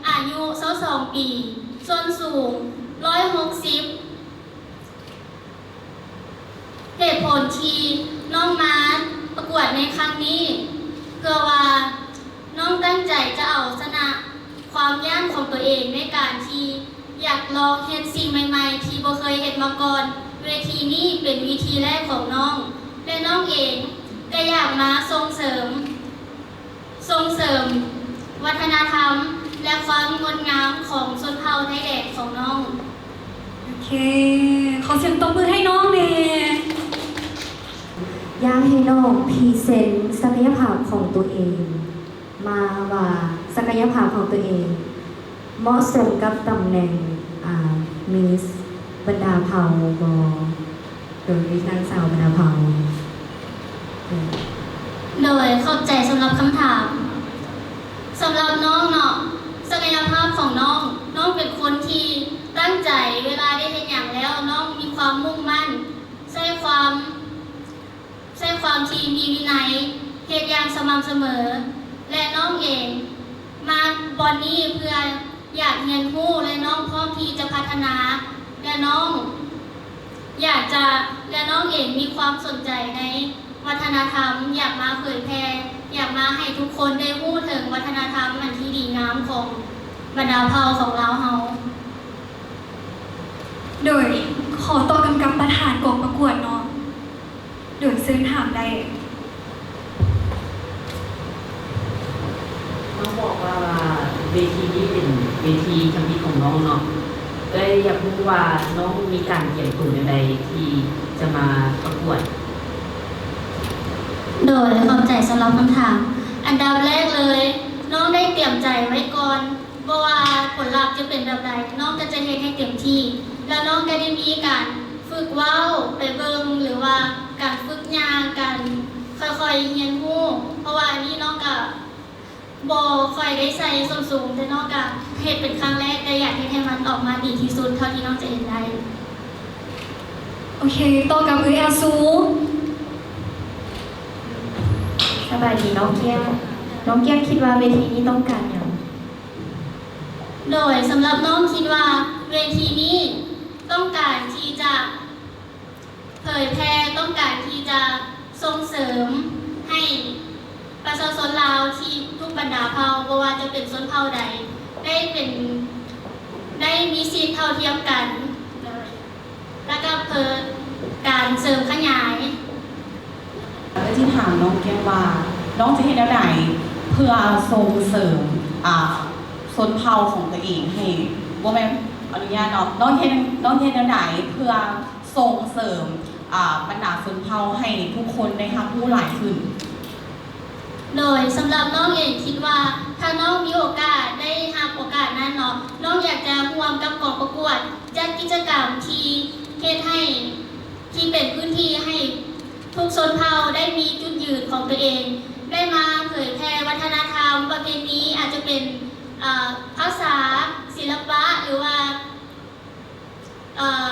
ອາຍຸຊາວສອງປີ, ສ່ວນສູງຮ້ອຍຫົກສິບ. ເຫດຜົນທີ່ນ້ອງມາປະກວດໃນຄັ້ງນີ້ ເພື່ອວ່ານ້ອງຕັ້ງໃຈຈະເອົາຊະນະຄວາມຢ້ານຂອງຕົວເອງ ໃນການທີ່ຢາກລອງເຮັດສິ່ງໃໝ່ໆທີ່ບໍ່ເຄີຍເຮັດມາກ່ອນ. ເວທີນີ້ເປັນເວທີແລກຂອງນ້ອງ ແລະ ນ້ອງເອງກໍຢາກມາສົ່ງເສີມ ສົ່ງເສີມວັດທະນະທຳ ແລະ ຄວາມງົດງາມຂອງຊົນເຜົ່າໄດ້ແດງຂອງນ້ອງ. ໂອເຄ ຂໍສຽງຕົບມືໃຫ້ນ້ອງແດ່. ຢາກໃຫ້ນ້ອງພຣີເຊັນສັກກະຍະພາບຂອງຕົວເອງ ມາວ່າສັກກະຍະພາບຂອງຕົວເອງ ເໝາະສົມກັບຕຳແໜ່ງ ອາ ມິສບັນດາເຜົ່າບໍ່? ໂດຍ ມິສນາງສາວບັນດາເຜົ່າ. ໂດຍ ຂອບໃຈສຳລັບຄຳຖາມ. ສຳລັບນ້ອງເນາະ, ສັກກະຍະພາບຂອງນ້ອງ, ນ້ອງເປັນຄົນທີ່ຕັ້ງໃຈ, ເວລາໄດ້ເຮັດຫຍັງແລ້ວ ນ້ອງມີຄວາມມຸ່ງໝັ້ນ, ໃຊ້ຄວາມ ໃຊ້ຄວາມທີ່ມີວິໄນ, ເຮັດຢ່າງສະໝ່ຳສະເໝີ ແລະ ນ້ອງເອງມາບ່ອນນີ້ເພື່ອຢາກຮຽນຮູ້ ແລະ ນ້ອງພ້ອມທີ່ຈະພັດທະນາ ແລະ ນ້ອງຢາກຈະ ແລະ ນ້ອງເອງມີຄວາມສົນໃຈໃນວັດທະນະທຳ, ຢາກມາເຜີຍແຜ່, ຢາກມາໃຫ້ທຸກຄົນໄດ້ຮູ້ເຖິງວັດທະນະທຳອັນທີ່ດີງາມຂອງບັນດາເຜົ່າຂອງລາວເຮົາ. ໂດຍ ຂໍຕອບກຳກັບປະທານກອງປະກວດເນາະ. ໂດຍ ເຊີນຖາມໄດ້. ນ້ອງບອກວ່າເວທີນີ້ເປັນເວທີທຳອິດຂອງນ້ອງເນາະ, ເອື້ອຍຢາກຮູ້ວ່ານ້ອງມີການກຽມໂຕແນວໃດທີ່ຈະມາປະກວດ? ໂດຍ ຂອບໃຈສຳລັບຄຳຖາມ. ອັນດັບແລກເລີຍ ນ້ອງໄດ້ຕຽມໃຈໄວ້ກ່ອນ ບໍ່ວ່າຜົນລັບຈະເປັນແບບໃດ, ນ້ອງກໍຈະເຮັດໃຫ້ເຕັມທີ່ ແລ້ວນ້ອງກໍໄດ້ມີການຝຶກເວົ້າໄປເບິ່ງ ຫຼືວ່າການຝຶກຍ່າງ, ການຄ່ອຍໆຮຽນຮູ້, ເພາະວ່າອັນນີ້ນ້ອງກໍບໍ່ຄ່ອຍໄດ້ໃສ່ສົ້ນສູງ, ແຕ່ນ້ອງກໍເຮັດເປັນຄັ້ງແລກ, ແຕ່ຢາກເຮັດໃຫ້ມັນອອກມາດີທີ່ສຸດເທົ່າທີ່ນ້ອງຈະເຮັດໄດ້. ໂອເຄ, ຕໍ່ກັບເອື້ອຍອາຊູ. ສະບາຍດີນ້ອງກ້ຽງ. ນ້ອງກ້ຽງຄິດວ່າເວທີນີ້ຕ້ອງການຫຍັງ? ໂດຍ ສຳລັບນ້ອງຄິດວ່າເວທີນີ້ຕ້ອງການທີ່ຈະເຜີຍແຜ່, ຕ້ອງການທີ່ຈະສົ່ງເສີມໃຫ້ປະຊາຊົນລາວທີ່ທຸກບັນດາເຜົ່າ, ບໍ່ວ່າຈະເປັນຊົນເຜົ່າໃດ, ໄດ້ເປັນ, ໄດ້ມີສິດເທົ່າທຽມກັນ. ໂດຍ ແລ້ວກໍເພື່ອການເສີມຂະຫຍາຍ. ເອື້ອຍຊິຖາມນ້ອງແກ້ມວ່າ ນ້ອງຈະເຮັດແນວໃດເພື່ອສົ່ງເສີມ ອາ ຊົນເຜົ່າຂອງຕົວເອງໃຫ້ ບໍ່ແມ່ນ ອະນຸຍາດເນາະ, ນ້ອງເຮັດ, ນ້ອງເຮັດແນວໃດເພື່ອສົ່ງເສີມ ອາ ບັນດາຊົນເຜົ່າໃຫ້ທຸກຄົນໄດ້ຮັບຮູ້ຫຼາຍຂຶ້ນ? ໂດຍ ສຳລັບນ້ອງເອງຄິດວ່າ ຖ້ານ້ອງມີໂອກາດໄດ້ຮັບໂອກາດນັ້ນເນາະ, ນ້ອງຢາກຈະຮ່ວມກັບກອງປະກວດ ຈັດກິດຈະກຳທີ່ເຮັດໃຫ້ ທີ່ເປັນພື້ນທີ່ໃຫ້ທຸກຊົນເຜົ່າໄດ້ມີຈຸດຢືນຂອງຕົວເອງ, ໄດ້ມາເຜີຍແຜ່ວັດທະນະທຳປະເພນີ, ອາດຈະເປັນ ເອີ ພາສາ, ສິລະປະ ຫຼືວ່າ ເອີ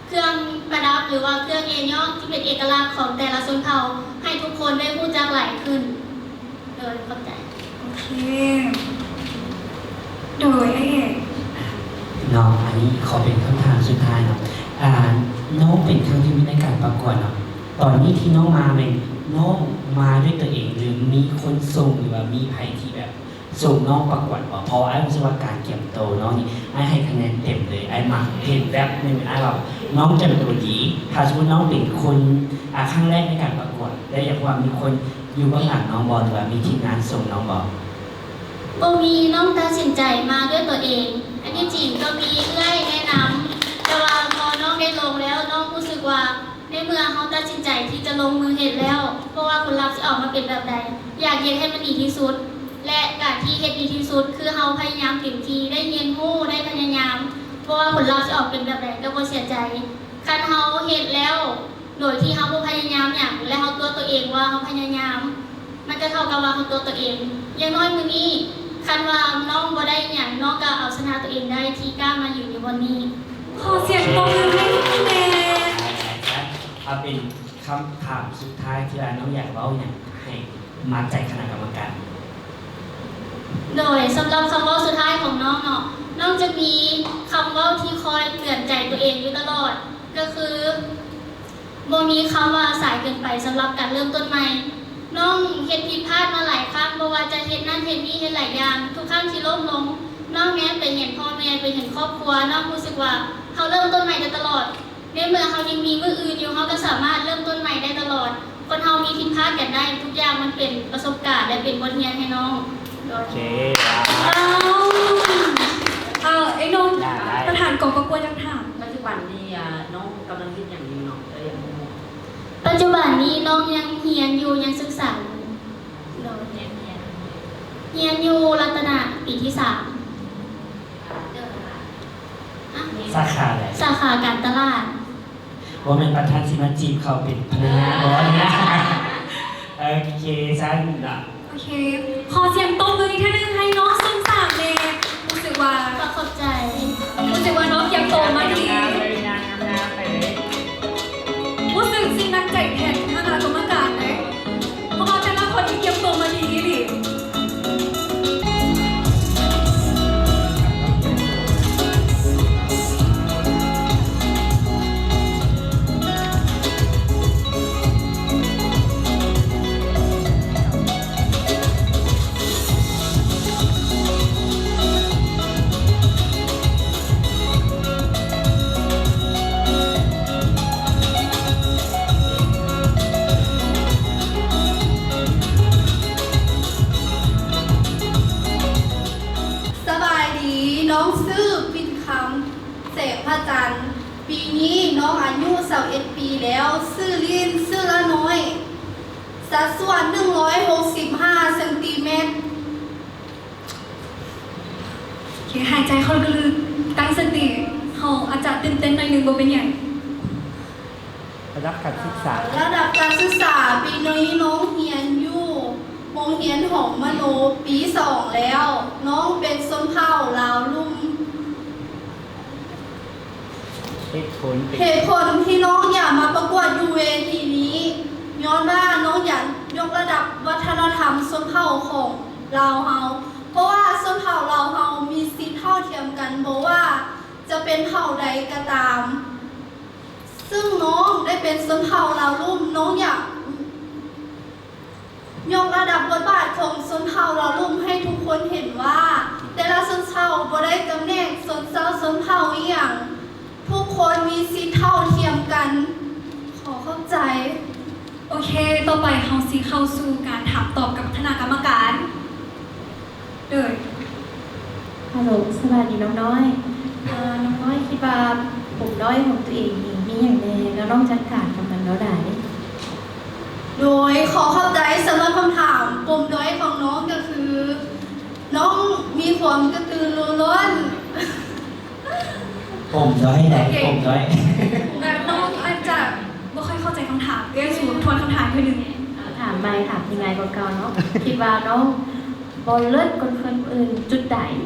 ເຄື່ອງປະດັບ ຫຼືວ່າເຄື່ອງເອຍອກທີ່ເປັນເອກະລັກຂອງແຕ່ລະຊົນເຜົ່າ ໃຫ້ທຸກຄົນໄດ້ຮູ້ຈັກຫຼາຍຂຶ້ນ. ໂດຍ ຂອບໃຈ. ໂອເຄ ໂດຍ ອ້າຍເອກ. ເນາະ ອັນນີ້ຂໍເປັນຄຳຖາມສຸດທ້າຍເນາະ. ອາ ນ້ອງເປັນຄັ້ງທຳອິດໃນການປະກວດເນາະ, ຕອນນີ້ທີ່ນ້ອງມາແມ່ນນ້ອງມາດ້ວຍຕົວເອງ ຫຼື ມີຄົນສົ່ງ ຫຼືວ່າມີໃຜທີ່ແບບ ສົ່ງນ້ອງປະກວດບໍ່? ເພາະວ່າອ້າຍຮູ້ສຶກວ່າການກຽມໂຕນ້ອງນີ້ ອ້າຍໃຫ້ຄະແນນເຕັມເລີຍ. ອ້າຍມັກເຫັນແບບໜຶ່ງ ອ້າຍວ່ານ້ອງກຽມໂຕດີ. ຖ້າສົມມຸດນ້ອງເປັນຄົນ ອາ ຄັ້ງແລກໃນການປະກວດ ແລະ ຢາກຮູ້ວ່າມີຄົນຢູ່ເບື້ອງຫຼັງນ້ອງບໍ່ ຫຼືວ່າມີທີມງານສົ່ງນ້ອງບໍ່? ບໍ່ມີ, ນ້ອງຕັດສິນໃຈມາດ້ວຍຕົວເອງ. ອັນທີ່ຈິງກໍມີເອື້ອຍແນະນຳ, ແຕ່ວ່າພໍນ້ອງໄດ້ລົງແລ້ວ ນ້ອງຮູ້ສຶກວ່າ ໃນເມື່ອເຮົາຕັດສິນໃຈທີ່ຈະລົງມືເຮັດແລ້ວ ບໍ່ວ່າຜົນລັບຊິອອກມາເປັນແບບໃດ, ຢາກເຮັດໃຫ້ມັນດີທີ່ສຸດ ແລະ ການທີ່ເຮັດດີທີ່ສຸດ ຄືເຮົາພະຍາຍາມເຕັມທີ່, ໄດ້ຮຽນຮູ້, ໄດ້ພະຍາຍາມ, ບໍ່ວ່າຜົນລັບຊິອອກເປັນແບບໃດກໍບໍ່ເສຍໃຈ. ຄັນເຮົາເຮັດແລ້ວໂດຍທີ່ເຮົາບໍ່ພະຍາຍາມຫຍັງ ແລະ ເຮົາຕົວະໂຕເອງວ່າເຮົາພະຍາຍາມ, ມັນກໍເທົ່າກັບວ່າເຮົາຕົວະໂຕເອງ. ຢ່າງໜ້ອຍມື້ນີ້ ຄັນວ່ານ້ອງບໍ່ໄດ້ຫຍັງ, ນ້ອງກໍເອົາຊະນະໂຕເອງໄດ້ທີ່ກ້າມາຢືນຢູ່ບ່ອນນີ້. ຂໍສຽງຕົບມືໃຫ້ແດ່. ເອົາເປັນຄຳຖາມສຸດທ້າຍ ທີ່ວ່ານ້ອງຢາກເວົ້າຫຍັງໃຫ້ມັດໃຈຄະນະກຳມະການ? ໂດຍສຳລັບຄຳເວົ້າສຸດທ້າຍຂອງນ້ອງເນາະ, ນ້ອງຈະມີຄຳເວົ້າທີ່ຄອຍເຕືອນໃຈຕົວເອງຢູ່ຕະຫຼອດ ກໍຄື ບໍ່ມີຄຳວ່າສາຍເກີນໄປສຳລັບການເລີ່ມຕົ້ນໃໝ່. ນ້ອງເຮັດຜິດພາດມາຫຼາຍຄັ້ງ, ບໍ່ວ່າຈະເຮັດນັ້ນເຮັດນີ້, ເຮັດຫຼາຍຢ່າງ. ທຸກຄັ້ງທີ່ລົ້ມລົງ, ນ້ອງແນມໄປເຫັນພໍ່ແມ່, ໄປເຫັນຄອບຄົວ, ນ້ອງຮູ້ສຶກວ່າເຮົາເລີ່ມຕົ້ນໃໝ່ໄດ້ຕະຫຼອດ. ໃນເມື່ອເຮົາຍັງມີມື້ອື່ນຢູ່, ເຮົາກໍສາມາດເລີ່ມຕົ້ນໃໝ່ໄດ້ຕະຫຼອດ. ຄົນເຮົາມີຜິດພາດກັນໄດ້, ທຸກຢ່າງມັນເປັນປະສົບການ ແລະ ເປັນບົດຮຽນໃຫ້ນ້ອງ. ໂອເຄ. ເອີ ເອ ນ້ອງ ໄດ້ ປະທານກອງປະກວດຢາກຖາມ. ປັດຈຸບັນນີ້ ອາ ນ້ອງກຳລັງເຮັດຫຍັງຢູ່ເນາະ? ເອີ ຢາກຮູ້. ປັດຈຸບັນນີ້ນ້ອງຍັງຮຽນຢູ່, ຍັງສຶກສາຢູ່. ໂດຍ. ຮຽນ ຮຽນ ຮຽນຢູ່ລັດຕະນະ ປີທີສາມ. ສາຂາໃດ? ສາຂາການຕະຫຼາດ. ບໍ່ແມ່ນປະທານຊິມາຈີບເຂົາເປັນພະນັກງານບໍ່ນີ້ນະ? ໂອເຄ ຊັ້ນນະ. ໂອເຄ ຂໍສຽງຕົບມືອີກເທື່ອໜຶ່ງໃຫ້ນ້ອງເຊິ່ງສາມແດ່. ຮູ້ສຶກວ່າ ຂໍຂອບໃຈ. ຮູ້ສຶກວ່ານ້ອງກຽມໂຕມາດີ. ຮູ້ສຶກຊິໜັກໃຈແທນຄະນະກຳມະການເດ້ ເພາະວ່າແຕ່ລະຄົນນີ້ກຽມໂຕມາດີອີ່ຫຼີ. ສະບາຍດີ, ນ້ອງຊື່ ປິນຄຳ ແສງພະຈັນ. ປີນີ້ນ້ອງອາຍຸຊາວເອັດປີແລ້ວ. ຊື່ຫຼິ້ນ ຊື່ລະນ້ອຍ. ສັດສ່ວນໜຶ່ງຮ້ອຍຫົກສິບຫ້າເຊັນຕີແມັດ. ໂອເຄ ຫາຍໃຈເຂົ້າເລິກໆ ຕັ້ງສະຕິ. ເຮົາອາດຈະຕື່ນເຕັ້ນໜ້ອຍໜຶ່ງ, ບໍ່ເປັນຫຍັງ. ລະດັບການສຶກສາ. ລະດັບການສຶກສາ, ປີນີ້ນ້ອງຮຽນຢູ່ໂຮງຮຽນຫອມມະໂນ ປີສອງແລ້ວ. ນ້ອງເປັນຊົນເຜົ່າລາວລຸ່ມ. ເຫດຜົນ ເຫດຜົນທີ່ນ້ອງຢາກມາປະກວດຢູ່ເວທີນີ້ ຍ້ອນວ່ານ້ອງຢາກຍົກລະດັບວັດທະນະທຳຊົນເຜົ່າຂອງລາວເຮົາ, ເພາະວ່າຊົນເຜົ່າລາວເຮົາມີສິດເທົ່າທຽມກັນ ບໍ່ວ່າຈະເປັນເຜົ່າໃດກໍຕາມ. ຊຶ່ງນ້ອງໄດ້ເປັນຊົນເຜົ່າລາວລຸ່ມ, ນ້ອງຢາກ ຍົກລະດັບບົດບາດຂອງຊົນເຜົ່າລາວລຸ່ມໃຫ້ທຸກຄົນເຫັນວ່າ ແຕ່ລະຊົນເຜົ່າບໍ່ໄດ້ຈຳແນກຊົນເຜົ່າ, ຊົນເຜົ່າອີ່ຫຍັງ, ທຸກຄົນມີສິດເທົ່າທຽມກັນ. ຂໍຂອບໃຈ. ໂອເຄ, ຕໍ່ໄປເຮົາຊິເຂົ້າສູ່ການຖາມຕອບກັບຄະນະກຳມະການ. ໂດຍ ຮັລໂຫຼ ສະບາຍດີນ້ອງນ້ອຍ. ເອີ ນ້ອງນ້ອຍຄິດວ່າປົມດ້ອຍຂອງຕົວເອງນີ້ມີຫຍັງແດ່ ແລ້ວນ້ອງຈັດການກັບມັນແນວໃດ? ໂດຍ ຂໍຂອບໃຈສຳລັບຄຳຖາມ. ປົມດ້ອຍຂອງນ້ອງກໍຄື ນ້ອງມີຄວາມກະຕືລືລົ້ນ. ປົມດ້ອຍໃດ? ໂອເຄ ປົມດ້ອຍ ແບບນ້ອງອາດຈະບໍ່ຄ່ອຍເຂົ້າໃຈຄຳຖາມ. ເອີ ສູ່ທວນຄຳຖາມເທື່ອໜຶ່ງ. ຖາມໃໝ່, ຖາມທີ່ງ່າຍກວ່າເກົ່າເນາະ. ຄິດວ່ານ້ອງ ບໍ່ເລີດກວ່າຄົນອື່ນຈຸດໃດ?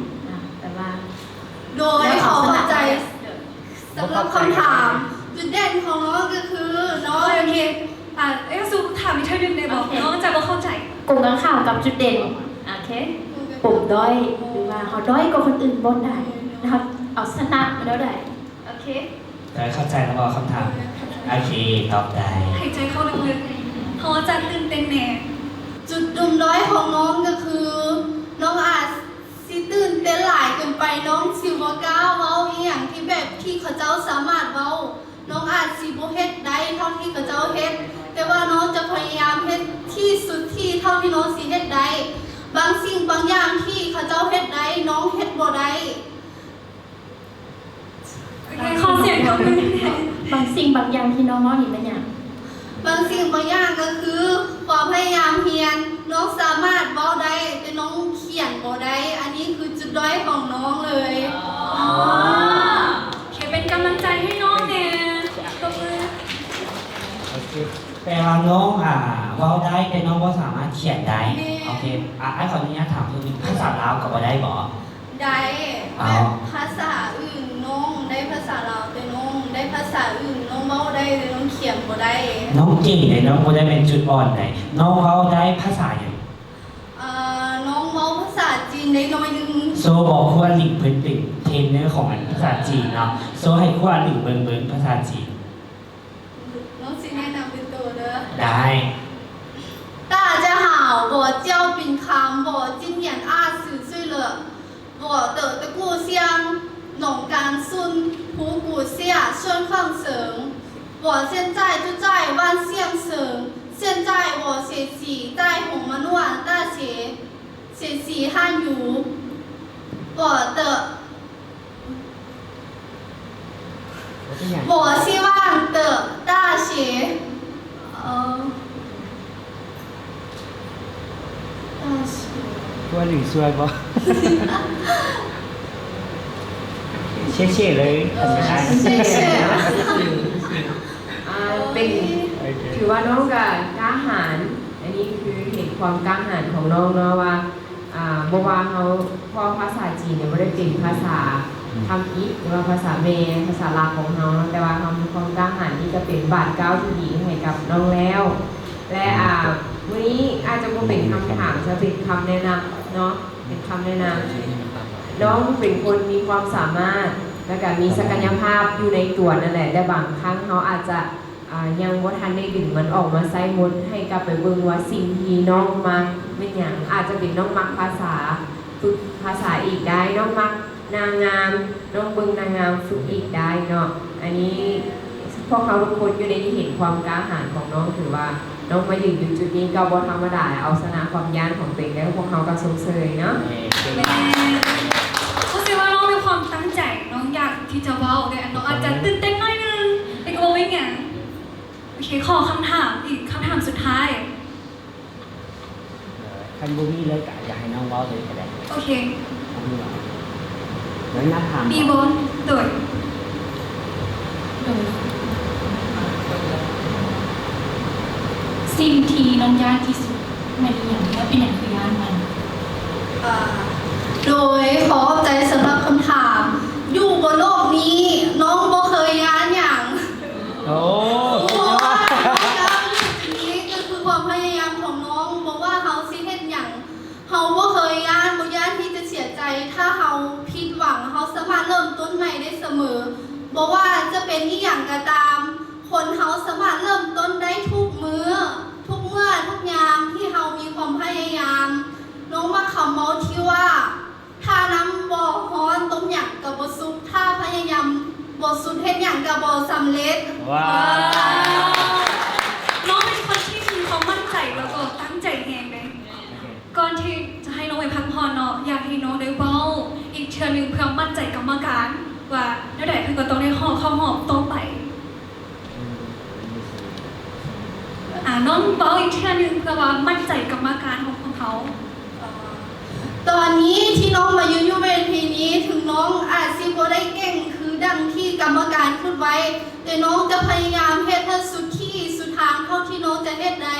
ອາ ແປວ່າ ໂດຍ ແລ້ວເອົາ ຂໍຂອບໃຈ ສຳລັບຄຳຖາມ. ຈຸດເດັ່ນຂອງນ້ອງກໍຄືນ້ອງ ໂອເຄ ອາ ເອີ ສູ່ຖາມອີກເທື່ອໜຶ່ງໄດ້ບໍ່? ໂອເຄ ນ້ອງຈະບໍ່ເຂົ້າໃຈ. ກົງກັນຂ້າມກັບຈຸດເດັ່ນ. ໂອເຄ ປົມດ້ອຍ ຫຼືວ່າເຮົາດ້ອຍກວ່າຄົນອື່ນບ່ອນໃດ? ເຮົາເອົາຊະນະມາແນວໃດ? ໂອເຄ ໄດ້ເຂົ້າໃຈແລ້ວບໍ່ຄຳຖາມ? ໂອເຄ ຕອບໄດ້. ຫາຍໃຈເຂົ້າເລິກໆ ເຮົາຈະຕື່ນເຕັ້ນແດ່. ຈຸດດຸ່ມດ້ອຍຂອງນ້ອງກໍຄື ນ້ອງອາດຊິຕື່ນເຕັ້ນຫຼາຍເກີນໄປ, ນ້ອງຊິບໍ່ກ້າເວົ້າອີ່ຫຍັງທີ່ແບບທີ່ເຂົາເຈົ້າສາມາດເວົ້າ. ນ້ອງອາດຊິບໍ່ເຮັດໄດ້ເທົ່າທີ່ເຂົາເຈົ້າເຮັດ, ແຕ່ວ່ານ້ອງຈະພະຍາຍາມເຮັດທີ່ສຸດທີ່ເທົ່າທີ່ນ້ອງຊິເຮັດໄດ້. ບາງສິ່ງບາງຢ່າງທີ່ເຂົາເຈົ້າເຮັດໄດ້, ນ້ອງເຮັດບໍ່ໄດ້. ໂອເຄ ຂໍສຽງຕົບມື. ບາງສິ່ງບາງຢ່າງທີ່ນ້ອງເວົ້ານີ້ແມ່ນຫຍັງ? ບາງສິ່ງບາງຢ່າງກໍຄືຄວາມພະຍາຍາມຮຽນ. ນ້ອງສາມາດເວົ້າໄດ້ ແຕ່ນ້ອງຂຽນບໍ່ໄດ້. ອັນນີ້ຄືຈຸດດ້ອຍຂອງນ້ອງເລີຍ. ອໍ ໂອເຄ ເປັນກຳລັງໃຈໃຫ້ນ້ອງແດ່. ຕົບມື. ໂອເຄ ແປວ່ານ້ອງ ອ່າ ເວົ້າໄດ້ ແຕ່ນ້ອງບໍ່ສາມາດຂຽນໄດ້. ແມ່ນ. ໂອເຄ ອ່າ ອ້າຍຂໍອະນຸຍາດຖາມເພີ່ມອີກ ພາສາລາວກໍບໍ່ໄດ້ບໍ? ໄດ້. ອ້າວ ແບບພາສາອື່ນ ນ້ອງໄດ້ພາສາລາວ, ແຕ່ນ້ອງໄດ້ພາສາອື່ນ ນ້ອງເວົ້າໄດ້ ແຕ່ນ້ອງຂຽນບໍ່ໄດ້. ນ້ອງເກັ່ງເດ້, ນ້ອງບໍ່ໄດ້ແມ່ນຈຸດອ່ອນໃດ. ນ້ອງເວົ້າໄດ້ພາສາຫຍັງ? ເອີ ນ້ອງເວົ້າພາສາຈີນ ໄດ້ໜ້ອຍໜຶ່ງ. ໂຊບອກຄູອາລິງເພິ່ນເປັນເທຣນເນີຂອງອັນພາສາຈີນເນາະ. ໂຊໃຫ້ຄູອາລິງເບິ່ງ ເບິ່ງພາສາຈີນ. ນ້ອງຊິແນະນຳເປັນໂຕເດີ. ໄດ້. 大家好，我叫饼康，我今年二十岁了。我的故乡龙岗村普古下顺放省。我现在住在万象省。现在我学习在红门湾大学。 学习汉语。我的，我希望的大学，呃，大学。 ວ່າຫຼືຊ່ວຍບໍ່? ເຊເຊເລີຍ ເຊເຊ. ອ່າ ເປັນ ໂອເຄ ຖືວ່ານ້ອງກໍກ້າຫານ. ອັນນີ້ຄືເຫັນຄວາມກ້າຫານຂອງນ້ອງເນາະ ວ່າ ອ່າ ບໍ່ວ່າເຮົາ ເພາະວ່າພາສາຈີນນີ້ບໍ່ໄດ້ເປັນພາສາທຳອິດ ຫຼືວ່າພາສາແມ່ ພາສາຫຼັກຂອງເຮົາເນາະ, ແຕ່ວ່າເຮົາມີຄວາມກ້າຫານທີ່ຈະເປັນບາດກ້າວທີ່ດີໃຫ້ກັບນ້ອງແລ້ວ ແລະ ອ່າ ມື້ນີ້ອາດຈະບໍ່ເປັນຄຳຖາມ ຈະເປັນຄຳແນະນຳເນາະ. ເປັນຄຳແນະນຳ. ນ້ອງເປັນຄົນມີຄວາມສາມາດ ແລ້ວກະມີສັກກະຍະພາບຢູ່ໃນຕົວນັ້ນແຫຼະ, ແຕ່ບາງຄັ້ງເຮົາອາດຈະ ອ່າ ຍັງບໍ່ທັນໄດ້ດຶງມັນອອກມາໃຊ້ໝົດ. ໃຫ້ກັບໄປເບິ່ງວ່າສິ່ງທີ່ນ້ອງມັກແມ່ນຫຍັງ. ອາດຈະເປັນນ້ອງມັກພາສາ, ຝຶກພາສາອີກໄດ້. ນ້ອງມັກ ນາງງາມ, ນ້ອງເບິ່ງນາງງາມຝຶກອີກໄດ້ເນາະ. ອັນນີ້ພວກເຮົາທຸກຄົນຢູ່ໃນນີ້ເຫັນຄວາມກ້າຫານຂອງນ້ອງ, ຖືວ່ານ້ອງມາຢືນຢູ່ຈຸດນີ້ກໍບໍ່ທຳມະດາ, ເອົາຊະນະຄວາມຢ້ານຂອງຕົວເອງໄດ້, ພວກເຮົາກໍຊົມເຊີຍເນາະ. ແມ່ນ. ຮູ້ສຶກວ່ານ້ອງມີຄວາມຕັ້ງໃຈ, ນ້ອງຢາກທີ່ຈະເວົ້າເດ້, ນ້ອງອາດຈະຕື່ນເຕັ້ນໜ້ອຍໜຶ່ງ, ແຕ່ກໍບໍ່ເປັນຫຍັງ. ໂອເຄ, ຂໍຄຳຖາມອີກຄຳຖາມສຸດທ້າຍ. ເອີ ຄັນບໍ່ມີເລີຍກໍຢາກໃຫ້ນ້ອງເວົ້າເລີຍກໍໄດ້. ໂອເຄ. ບໍ່ມີຫຍັງ. ແລ້ວຍາກຖາມ ມີບໍ່? ໂດຍ ໂດຍ ສິ່ງທີ່ນ້ອງຢ້ານທີ່ສຸດແມ່ນອີ່ຫຍັງ ແລະ ເປັນຫຍັງຄືຢ້ານມັນ? ເອີ ໂດຍ ຂໍຂອບໃຈສຳລັບຄຳຖາມ. ຢູ່ບົນໂລກນີ້ ນ້ອງບໍ່ເຄີຍຢ້ານຫຍັງ. ໂອ້ ສຸດຍອດ. ພະຍາຍາມຢູ່ຈຸດນີ້ກໍຄືຄວາມພະຍາຍາມຂອງນ້ອງ, ບໍ່ວ່າເຮົາຊິເຮັດຫຍັງ ເຮົາບໍ່ເຄີຍຢ້ານ, ບໍ່ຢ້ານທີ່ຈະເສຍໃຈ. ຖ້າເຮົາຜິດຫວັງ, ເຮົາສາມາດເລີ່ມຕົ້ນໃໝ່ໄດ້ສະເໝີ. ບໍ່ວ່າຈະເປັນອີ່ຫຍັງກໍຕາມ, ຄົນເຮົາສາມາດເລີ່ມຕົ້ນໄດ້ທຸກມື້, ທຸກເມື່ອ, ທຸກຍາມທີ່ເຮົາມີຄວາມພະຍາຍາມ. ນ້ອງມັກຄຳເວົ້າທີ່ວ່າ ຖ້ານ້ຳບໍ່ຮ້ອນ ຕົ້ມຫຍັງກໍບໍ່ສຸກ, ຖ້າພະຍາຍາມບໍ່ສຸດ ເຮັດຫຍັງກໍບໍ່ສຳເລັດ. ວ້າວ ນ້ອງເປັນຄົນທີ່ມີຄວາມໝັ້ນໃຈ ແລ້ວກໍຕັ້ງໃຈແຮງເດ້. ໂອເຄ ກ່ອນທີ່ຈະໃຫ້ນ້ອງໄປພັກຜ່ອນເນາະ, ຢາກໃຫ້ນ້ອງໄດ້ເວົ້າອີກເທື່ອໜຶ່ງ ເພື່ອໝັ້ນໃຈກຳມະການວ່າແນວໃດເພິ່ນກໍຕ້ອງໄດ້ຮອບ ເຂົ້າຮອບຕໍ່ໄປ. ອືມ ອ່າ ນ້ອງເວົ້າອີກເທື່ອໜຶ່ງ ເພື່ອວ່າໝັ້ນໃຈກຳມະການຂອງພວກເຮົາ. ຕອນນີ້ທີ່ນ້ອງມາຢືນຢູ່ເວທີນີ້ ເຖິງນ້ອງອາດຊິບໍ່ໄດ້ເກັ່ງຄືດັ່ງທີ່ກຳມະການຄິດໄວ້, ແຕ່ນ້ອງຈະພະຍາຍາມເຮັດໃຫ້ສຸດທີ່ສຸດທາງເທົ່າທີ່ນ້ອງຈະເຮັດໄດ້.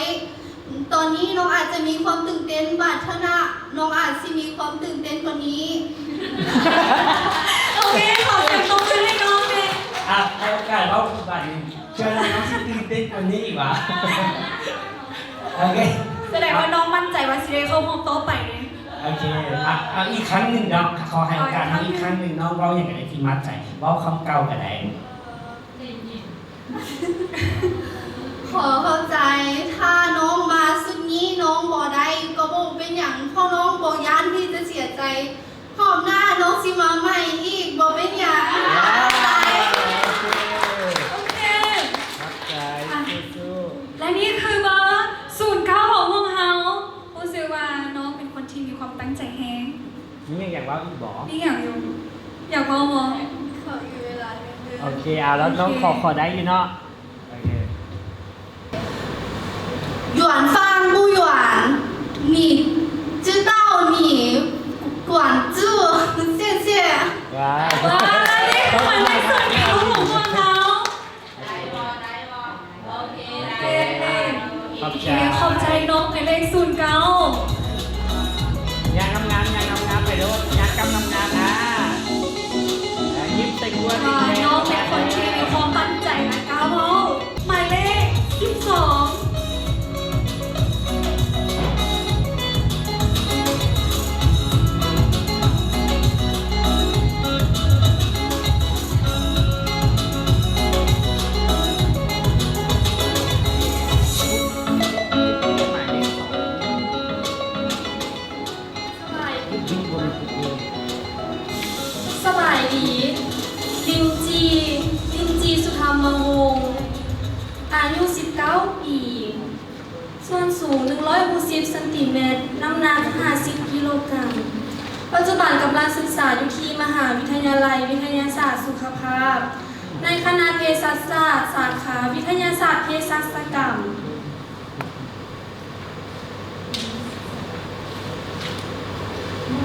ຕອນນີ້ນ້ອງອາດຈະມີຄວາມຕື່ນເຕັ້ນ, ບາດເທື່ອໜ້ານ້ອງອາດຊິມີຄວາມຕື່ນເຕັ້ນກວ່ານີ້. ໂອເຄ ຂໍສຽງຕົບມືໃຫ້ນ້ອງແດ່. ອ່ະ ໃຫ້ໂອກາດເວົ້າບາດນີ້. ເທື່ອໜ້ານ້ອງຊິຕື່ນເຕັ້ນກວ່ານີ້ອີກຫວາ? ໂອເຄ ສະແດງວ່ານ້ອງໝັ້ນໃຈວ່າຊິໄດ້ເຂົ້າຮອບຕໍ່ໄປເດ້. ໂອເຄ ອ່ະ ເອົາອີກຄັ້ງໜຶ່ງເນາະ, ຂໍໃຫ້ໂອກາດນ້ອງອີກຄັ້ງໜຶ່ງ. ນ້ອງເວົ້າຫຍັງກໍໄດ້ທີ່ໝັ້ນໃຈ, ເວົ້າຄຳເກົ່າກໍໄດ້. ຂໍເຂົ້າໃຈ, ຖ້ານ້ອງມາຊຸດນີ້ນ້ອງບໍ່ໄດ້ກໍບໍ່ເປັນຫຍັງ, ເພາະນ້ອງບໍ່ຢ້ານທີ່ຈະເສຍໃຈ. ຮອບໜ້ານ້ອງຊິມາໃໝ່ອີກ, ບໍ່ເປັນຫຍັງ. ໂອເຄ ຂອບໃຈ. ອ່ະ ສູ້ໆ. ແລະນີ້ຄືເບີສູນເກົ້າຂອງພວກເຮົາ. ຮູ້ສຶກວ່ານ້ອງເປັນຄົນທີ່ມີຄວາມຕັ້ງໃຈແຮງ. ມີຫຍັງຢາກເວົ້າອີກບໍ່? ມີຫຍັງຢູ່ ຢາກເວົ້າບໍ່? ຂໍອີກເວລາໜຶ່ງເດີ. ໂອເຄ ເອົາ ແລ້ວນ້ອງ ໂອເຄ ຂໍ ຂໍໄດ້ຢູ່ເນາະ. โอเค 软饭不软，你知道你管住，谢谢。 ວ້າວ ວ້າວ ເດ້ ເປັນຄົນໃນສ່ວນຂອງພວກເຮົາ. ໄດ້ບໍ່ ໄດ້ບໍ່? ໂອເຄ ຂອບໃຈ ຂອບໃຈນ້ອງໝາຍເລກສູນເກົ້າ. ຍ່າງງາມໆ ຍ່າງງາມໆ ໄປໂລດ ຍ່າງກ້າງາມໆ ອ່າ ຍິ້ມໃສ່ກົວ ວ່ານ້ອງເປັນຄົນທີ່ມີຄວາມໝັ້ນໃຈ ແລະ ກ້າເວົ້າ. ໝາຍເລກສິບສອງ. ສະບາຍດີ ລິນຈີ ລິນຈີ ສຸທຳມະວົງ ອາຍຸສິບເກົ້າປີ ສ່ວນສູງໜຶ່ງຮ້ອຍຫົກສິບຊັນຕີແມັດ, ນ້ຳໜັກຫ້າສິບກິໂລກຣາມ. ປັດຈຸບັນກຳລັງສຶກສາຢູ່ທີ່ມະຫາວິທະຍາໄລວິທະຍາສາດສຸຂະພາບ ໃນຄະນະເພສັດສາດ ສາຂາວິທະຍາສາດເພສັດຊະກຳ.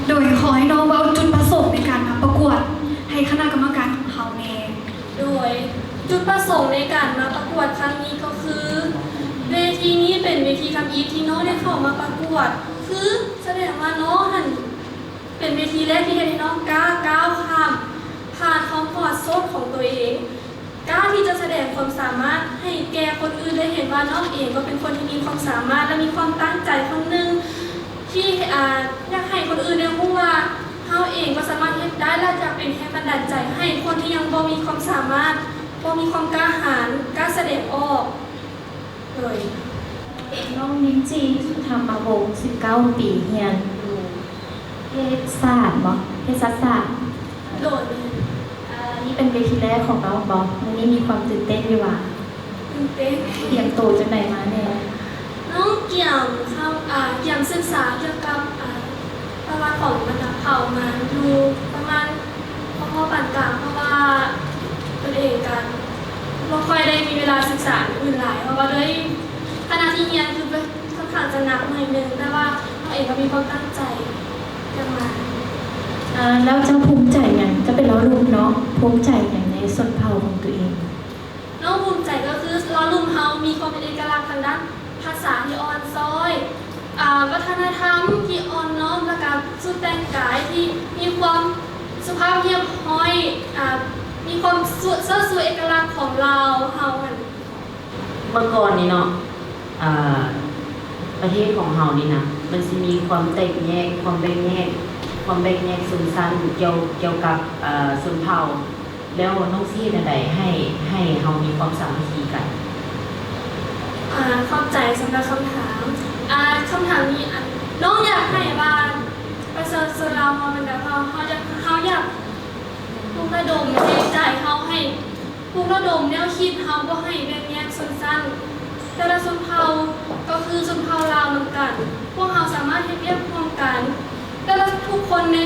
ໂດຍ ຂໍໃຫ້ນ້ອງເວົ້າຈຸດປະສົງໃນການມາປະກວດໃຫ້ຄະນະກຳມະການຂອງເຮົາແດ່. ໂດຍ ຈຸດປະສົງໃນການມາປະກວດຄັ້ງນີ້ກໍຄື ເວທີນີ້ເປັນເວທີທຳອິດທີ່ນ້ອງໄດ້ເຂົ້າມາປະກວດ ຄືສະແດງວ່ານ້ອງຫັ້ນເປັນເວທີແລກທີ່ເຮັດໃຫ້ນ້ອງກ້າກ້າວຂ້າມ ຜ່ານຄວາມປອດໂສດຂອງຕົວເອງ ກ້າທີ່ຈະສະແດງຄວາມສາມາດໃຫ້ແກ່ຄົນອື່ນໄດ້ເຫັນວ່ານ້ອງເອງກໍເປັນຄົນທີ່ມີຄວາມສາມາດ ແລະ ມີຄວາມຕັ້ງໃຈຄົນໜຶ່ງ ທີ່ ອາ ຢາກໃຫ້ຄົນອື່ນໄດ້ຮູ້ວ່າເຮົາເອງກໍສາມາດເຮັດໄດ້ ແລະ ຈະເປັນແຮງບັນດານໃຈໃຫ້ຄົນທີ່ຍັງບໍ່ມີຄວາມສາມາດ, ບໍ່ມີຄວາມກ້າຫານ, ກ້າສະແດງອອກ. ໂດຍ ເອກ ນ້ອງລິນຈີ ສຸທຳມະວົງ ສິບເກົ້າປີ ຮຽນຢູ່ເພສັດສາດບໍ? ເພສັດສາດ. ໂດຍ ແມ່ນ. ອາ ນີ້ເປັນເວທີແລກຂອງນ້ອງບໍ? ມື້ນີ້ມີຄວາມຕື່ນເຕັ້ນຢູ່ຫວາ? ຕື່ນເຕັ້ນ. ຕຽມໂຕຈັ່ງໃດມາແດ່? ນ້ອງກຽມເຂົ້າ ອາ ກຽມສຶກສາກ່ຽວກັບ ອາ ປະຫວັດຂອງບັນດາເຜົ່າມາຢູ່ປະມານພໍໆປານກາງ ເພາະວ່າຕົນເອງກະບໍ່ຄ່ອຍໄດ້ມີເວລາສຶກສາອື່ນຫຼາຍ ເພາະວ່າດ້ວຍຂະນະທີ່ຮຽນຄື ຄ່ອນຂ້າງຈະໜັກໜ້ອຍໜຶ່ງ, ແຕ່ວ່ານ້ອງເອງກໍມີຄວາມຕັ້ງໃຈຈະມາ. ອາ ແລ້ວເຈົ້າພູມໃຈຫຍັງ? ເຈົ້າເປັນລາວລຸ່ມເນາະ, ພູມໃຈຫຍັງໃນຊົນເຜົ່າຂອງຕົວເອງ? ນ້ອງພູມໃຈກໍຄືລາວລຸ່ມເຮົາມີຄວາມເປັນເອກະລັກທາງດ້ານພາສາທີ່ອ່ອນຊ້ອຍ, ອາ ວັດທະນະທຳທີ່ອ່ອນນ້ອມ, ແລ້ວກະຊຸດແຕ່ງກາຍທີ່ມີຄວາມສຸພາບຮຽບຮ້ອຍ, ອາ ມີຄວາມເຊີດຊູເອກະລັກຂອງລາວເຮົາຫັ້ນ. ເມື່ອກ່ອນນີ້ເນາະ ອາ ປະເທດຂອງເຮົານີ້ນະ ມັນຊິມີຄວາມແຕກແຍກ, ຄວາມແບ່ງແຍກ, ຄວາມແບ່ງແຍກຊົນຊັ້ນ ກ່ຽວ, ກ່ຽວກັບ ອາ ຊົນເຜົ່າ. ແລ້ວນ້ອງຊິເຮັດແນວໃດໃຫ້, ໃຫ້ເຮົາມີຄວາມສາມັກຄີກັນ? ອາ ຂອບໃຈສຳລັບຄຳຖາມ. ອາ ຄຳຖາມນີ້ ອາ ນ້ອງຢາກໃຫ້ວ່າປະຊາຊົນລາວເຮົາ ບັນດາເຜົ່າເຮົາ ເຮົາຢາກ, ເຮົາຢາກປຸກລະດົມຈິດໃຈເຮົາໃຫ້ ປຸກລະດົມແນວຄິດເຮົາບໍ່ໃຫ້ແບ່ງແຍກຊົນຊັ້ນ. ແຕ່ລະຊົນເຜົ່າກໍຄືຊົນເຜົ່າລາວນຳກັນ. ພວກເຮົາສາມາດເຮັດວຽກຮ່ວມກັນ. ແຕ່ລະທຸກຄົນໃນ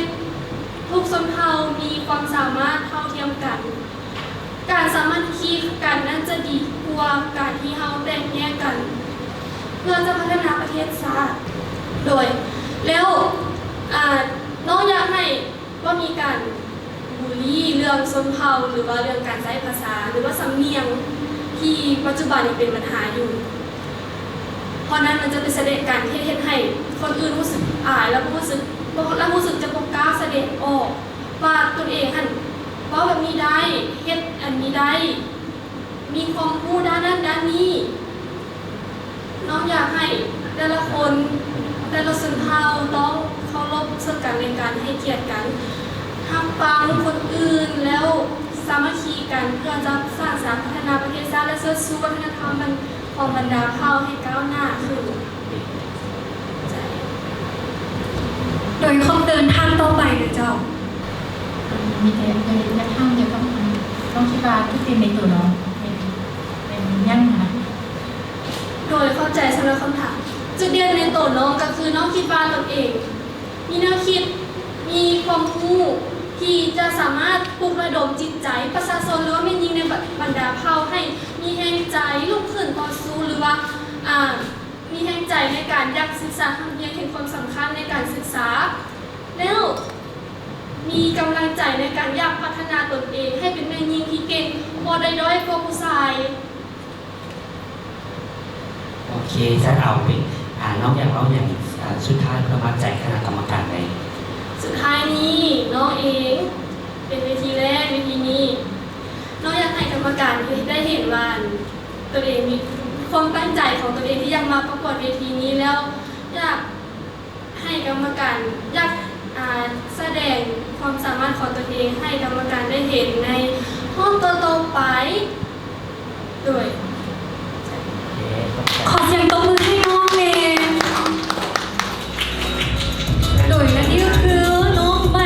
ທຸກຊົນເຜົ່າມີຄວາມສາມາດເທົ່າທຽມກັນ. ການສາມັກຄີກັນນັ້ນຈະດີກວ່າການທີ່ເຮົາແຕກແຍກກັນ ເພື່ອຈະພັດທະນາປະເທດຊາດ. ໂດຍ ແລ້ວ ອາ ນ້ອງຢາກໃຫ້ ບໍ່ມີການບູລີເລື່ອງຊົນເຜົ່າ ຫຼືວ່າເລື່ອງການໃຊ້ພາສາ ຫຼືວ່າສຳນຽງ ທີ່ປັດຈຸບັນຍັງເປັນບັນຫາຢູ່. ເພາະນັ້ນມັນຈະເປັນສະແດງການເຮັດ, ເຮັດໃຫ້ຄົນອື່ນຮູ້ສຶກອາຍ ແລະ ຮູ້ສຶກ, ແລະ ຮູ້ສຶກຈະບໍ່ກ້າສະແດງອອກວ່າຕົນເອງຫັ້ນເວົ້າແບບນີ້ໄດ້, ເຮັດອັນນີ້ໄດ້. ມີຄວາມຮູ້ດ້ານນັ້ນດ້ານນີ້. ນ້ອງຢາກໃຫ້ແຕ່ລະຄົນ, ແຕ່ລະຊົນເຜົ່າຕ້ອງເຄົາລົບເຊິ່ງກັນແລະກັນ, ໃຫ້ກຽດກັນ, ຮັບຟັງຄົນອື່ນ ແລ້ວສາມັກຄີກັນ ເພື່ອຈະສ້າງສາພັດທະນາປະເທດຊາດ ແລະ ເຊີດຊູວັດທະນະທຳຂອງບັນດາເຜົ່າໃຫ້ກ້າວໜ້າຂຶ້ນ. ໂດຍ ຂໍເຊີນທ່ານຕໍ່ໄປເດີເຈົ້າ. ມີແຕ່ຢາກຖາມກ່ຽວກັບ ນ້ອງຄິດວ່າຈຸດເດັ່ນໃນໂຕນ້ອງແມ່ນ ແມ່ນຫຍັງຫັ້ນນະ? ໂດຍ ຂອບໃຈສຳລັບຄຳຖາມ. ຈຸດເດັ່ນໃນໂຕນ້ອງກໍຄືນ້ອງຄິດວ່າຕົນເອງມີແນວຄິດ, ມີຄວາມຮູ້ທີ່ຈະສາມາດປຸກລະດົມຈິດໃຈປະຊາຊົນ ຫຼືວ່າແມ່ນຍິງໃນບັນດາເຜົ່າໃຫ້ມີແຮງໃຈລຸກຂຶ້ນຕໍ່ສູ້ ຫຼືວ່າ ອາ ມີແຮງໃຈໃນການຢາກສຶກສາຮ່ຳຮຽນ, ເຫັນຄວາມສຳຄັນໃນການສຶກສາ ແລ້ວມີກຳລັງໃຈໃນການຢາກພັດທະນາຕົນເອງໃຫ້ເປັນແມ່ຍິງທີ່ເກັ່ງ, ບໍ່ໄດ້ດ້ອຍກວ່າຜູ້ຊາຍ. ໂອເຄ, ຊັ້ນເອົາເປັນ ອາ ນ້ອງຢາກເວົ້າຫຍັງ ອາ ສຸດທ້າຍເພື່ອມັດໃຈຄະນະກຳມະການໄດ້? ສຸດທ້າຍນີ້ ນ້ອງເອງເປັນເວທີແລກ ເວທີນີ້ ນ້ອງຢາກໃຫ້ກຳມະການໄດ້ເຫັນວ່າ ຕົນເອງມີຄວາມຕັ້ງໃຈຂອງຕົນເອງທີ່ຢາກມາປະກວດເວທີນີ້ ແລ້ວຢາກໃຫ້ກຳມະການ ຢາກ ອາ ສະແດງຄວາມສາມາດຂອງຕົນເອງໃຫ້ກຳມະການໄດ້ເຫັນໃນຮອບຕໍ່ໆໄປ. ໂດຍ ຂໍສຽງຕົບມືໃຫ້ນ້ອງແດ່. ໂດຍ ແລະ ນີ້ກໍຄືນ້ອງໃບ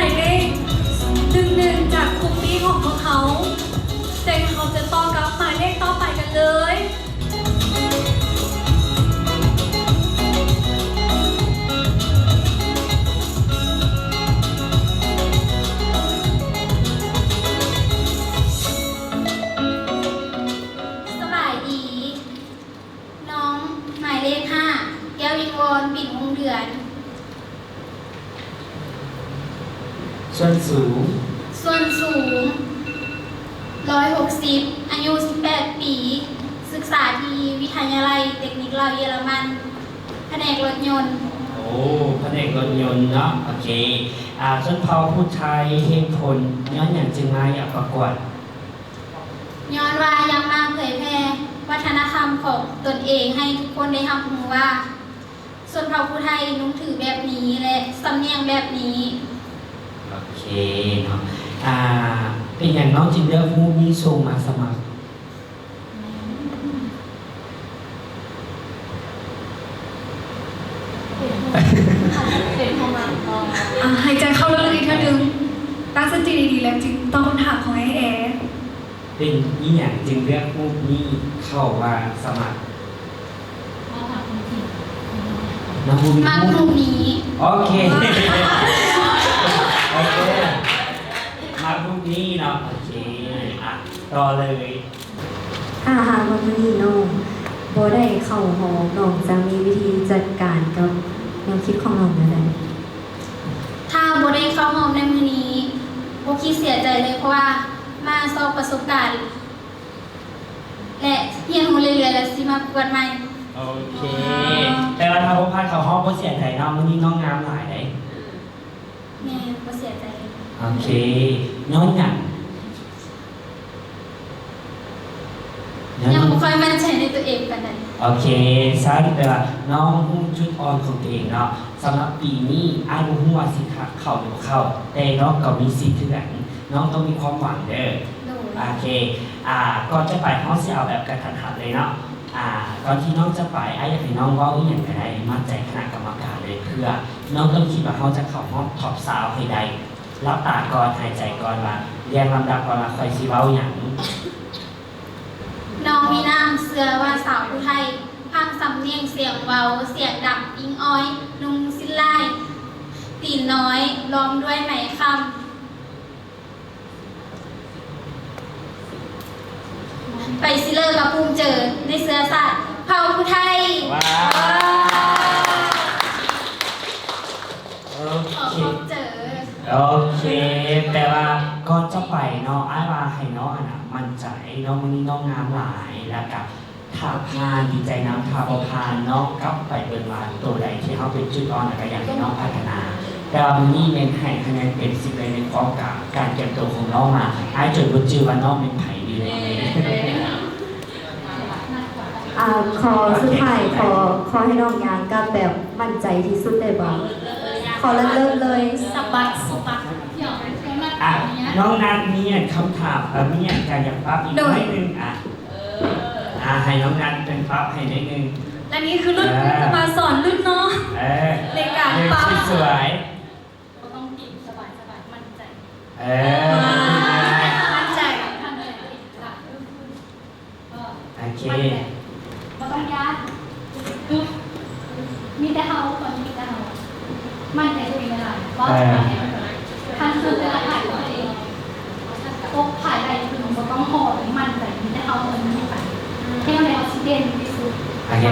ສ່ວນສູງ ສ່ວນສູງ ຮ້ອຍຫົກສິບ ອາຍຸ ສິບແປດປີ ສຶກສາທີ່ວິທະຍາໄລເຕັກນິກລາວເຢຍລະມັນ ພະແນກລົດຍົນ. ໂອ້ ພະແນກລົດຍົນເນາະ. ໂອເຄ ອາ ຊົນເຜົ່າຜູ້ໄທ ເຫດຜົນຍ້ອນຫຍັງຈຶ່ງມາຢາກປະກວດ? ຍ້ອນວ່າຢາກມາເຜີຍແຜ່ວັດທະນະທຳຂອງຕົນເອງໃຫ້ທຸກຄົນໄດ້ຮັບຮູ້ວ່າ ຊົນເຜົ່າຜູ້ໄທນຸ່ງຖືແບບນີ້ ແລະ ສຳນຽງແບບນີ້. ໂອເຄເນາະ ອາ ເປັນຫຍັງນ້ອງຈຶ່ງເລືອກຮູບນີ້ສົ່ງມາສະໝັກ? ອາ ຫາຍໃຈເຂົ້າເລິກໆ ອີກເທື່ອໜຶ່ງ, ຕັ້ງສະຕິດີໆ ແລ້ວຈຶ່ງຕອບຄຳຖາມຂອງອ້າຍແອ. ເປັນອີ່ຫຍັງຈຶ່ງເລືອກຮູບນີ້ເຂົ້າມາສະໝັກ? ມັກຮູບນີ້. ໂອເຄ ໂອເຄ ມັກຮູບນີ້ເນາະ. ໂອເຄ ອະ ຕໍ່ເລີຍ. ຖ້າຫາກວ່າມື້ນີ້ນ້ອງບໍ່ໄດ້ເຂົ້າຮອບ ນ້ອງຈະມີວິທີຈັດການກັບແນວຄິດຂອງນ້ອງແນວໃດ? ຖ້າບໍ່ໄດ້ເຂົ້າຮອບໃນມື້ນີ້ ບໍ່ຄິດເສຍໃຈເລີຍ ເພາະວ່າມາຊອກປະສົບການ ແລະ ຮຽນຮູ້ເລື້ອຍໆ ແລ້ວຊິມາປະກວດໃໝ່. ໂອເຄ ແປວ່າຖ້າບໍ່ຜ່ານເຂົ້າຮອບບໍ່ເສຍໃຈເນາະ, ມື້ນີ້ນ້ອງງາມຫຼາຍເດ້. ແມ່ນ ບໍ່ເສຍໃຈ. ໂອເຄ ຍ້ອນຫຍັງ? ຍັງບໍ່ຄ່ອຍໝັ້ນໃຈໃນຕົວເອງປານໃດ. ໂອເຄ ຊັ້ນແປວ່ານ້ອງຮູ້ຈຸດອ່ອນຂອງຕົວເອງເນາະ. ສຳລັບປີນີ້ ອ້າຍບໍ່ຮູ້ວ່າຊິເຂົ້າຫຼືບໍ່ເຂົ້າ, ແຕ່ນ້ອງກໍມີສິດຄືກັນ, ນ້ອງຕ້ອງມີຄວາມຫວັງເດີ. ໂດຍ. ໂອເຄ ອາ ກ່ອນຈະໄປ ເຮົາຊິເອົາແບບກະທັນຫັນເລີຍເນາະ. ອາ ກ່ອນທີ່ນ້ອງຈະໄປ ອ້າຍຢາກໃຫ້ນ້ອງເວົ້າອີ່ຫຍັງກໍໄດ້ ມັດໃຈຄະນະກຳມະການເລີຍ ເພື່ອນ້ອງຕ້ອງຄິດວ່າເຮົາຈະເຂົ້າຮອບທັອບຊາວໃຫ້ໄດ້. ຫຼັບຕາກ່ອນ ຫາຍໃຈກ່ອນ ວ່າລຽງລຳດັບກ່ອນວ່າຂ້ອຍຊິເວົ້າຫຍັງ. ນ້ອງມີນ້ຳເຊື່ອວ່າສາວຜູ້ໄທ ຟັງສຳນຽງສຽງເວົ້າ ສຽງດັງປິງອອຍ ນຸ່ງສິ້ນລາຍ ຕີນນ້ອຍ ລອມດ້ວຍໄມຄຳ ໄປຊິເລີກະພູມເຈີ ໃນເຊື້ອຊາດເຜົ່າຜູ້ໄທ. ວ້າວ ໂອເຄ ໂອເຄ ແຕ່ວ່າກ່ອນຈະໄປເນາະ ອ້າຍວ່າໃຫ້ນ້ອງຫັ້ນນະໝັ້ນໃຈເນາະ, ມື້ນີ້ນ້ອງງາມຫຼາຍ ແລ້ວກະຖ້າຜ່ານດີໃຈນຳ, ຖ້າບໍ່ຜ່ານນ້ອງກັບໄປເບິ່ງວ່າໂຕໃດທີ່ເຮົາເປັນຈຸດອ່ອນ ແລ້ວກະຢາກໃຫ້ນ້ອງພັດທະນາ. ແຕ່ວ່າມື້ນີ້ແມ່ນໃຫ້ຄະແນນເຕັມສິບເລີຍ ໃນຄວາມການກຽມໂຕຂອງນ້ອງມາ, ອ້າຍຈົນບໍ່ຈື່ວ່ານ້ອງແມ່ນໃຜຢູ່ໃນນີ້. ອ່າ ຂໍສຸດທ້າຍ ຂໍ ຂໍໃຫ້ນ້ອງຍ່າງກັບແບບໝັ້ນໃຈທີ່ສຸດໄດ້ບໍ່? ຂໍເລີ່ມເລີຍ ສະບັດ ສະບັດ. ອ່ະ ນ້ອງນັດມີອັນຄຳຖາມ ເອີ ມີອັນການຢາກປັບອີກໜ້ອຍໜຶ່ງ ອ່ະ ອ່ະ ໃຫ້ນ້ອງນັດເປັນປັບໃຫ້ໜ້ອຍໜຶ່ງ. ແລະນີ້ຄືລຸ້ນ ເອີ ຈະມາສອນລຸ້ນເນາະ ເອີ ໃນການປັບ ສວຍ ບໍ່ຕ້ອງເກງ ສະບາຍໆ ໝັ້ນໃຈ. ເອີ ໝັ້ນໃຈ ໝັ້ນໃຈ ໂອເຄ ໝັ້ນໃຈ ບໍ່ຕ້ອງຢ້ານ ມີແຕ່ເຮົາ ຕອນນີ້ມີແຕ່ເຮົາ ໝັ້ນໃຈຕົວເອງຫຼາຍໆ ເວົ້າ ເອີ ຄັນເຊິ່ງແຕ່ລະຝ່າຍຕົວເອງ ຕົກພາຍໃດຄືບໍ່ຕ້ອງຫໍ່ ໝັ້ນໃຈ ມີແຕ່ເຮົາ ຕອນນີ້ໄປ ແນວໃດເຮົາຊິເດັ່ນທີ່ສຸດ. ໂອເຄ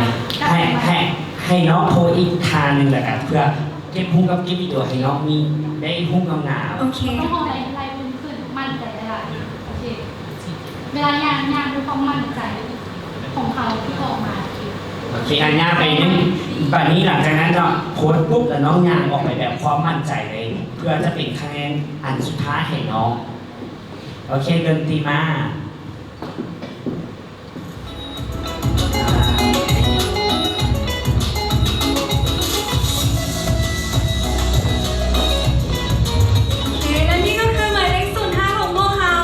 ໃຫ້ ໃຫ້ ໃຫ້ນ້ອງໂພສອີກທ່າໜຶ່ງລະກັນ ເພື່ອເກັບຮູບກັບເກັບວິດີໂອໃຫ້ນ້ອງມີໄດ້ຮູບງາມໆ. ໂອເຄ ຕ້ອງເວົ້າໄລ່ໆຂຶ້ນ ໝັ້ນໃຈຫຼາຍໆ. ໂອເຄ ເວລາຍ່າງ ຍ່າງດ້ວຍຄວາມໝັ້ນໃຈຂອງເຮົາທີ່ອອກມາ. ໂອເຄ ອ່ະ ຍ່າງໄປໜຶ່ງ ບາດນີ້ຫຼັງຈາກນັ້ນເນາະ ໂພສປຸບ ແລ້ວນ້ອງຍ່າງອອກໄປແບບຄວາມໝັ້ນໃຈເລີຍ ເພື່ອຈະເປັນຄະແນນອັນສຸດທ້າຍໃຫ້ນ້ອງ. ໂອເຄ ດົນຕີມາ. ໂອເຄ ແລະນີ້ກໍຄືໝາຍເລກສູນຫ້າຂອງພວກເຮົາ.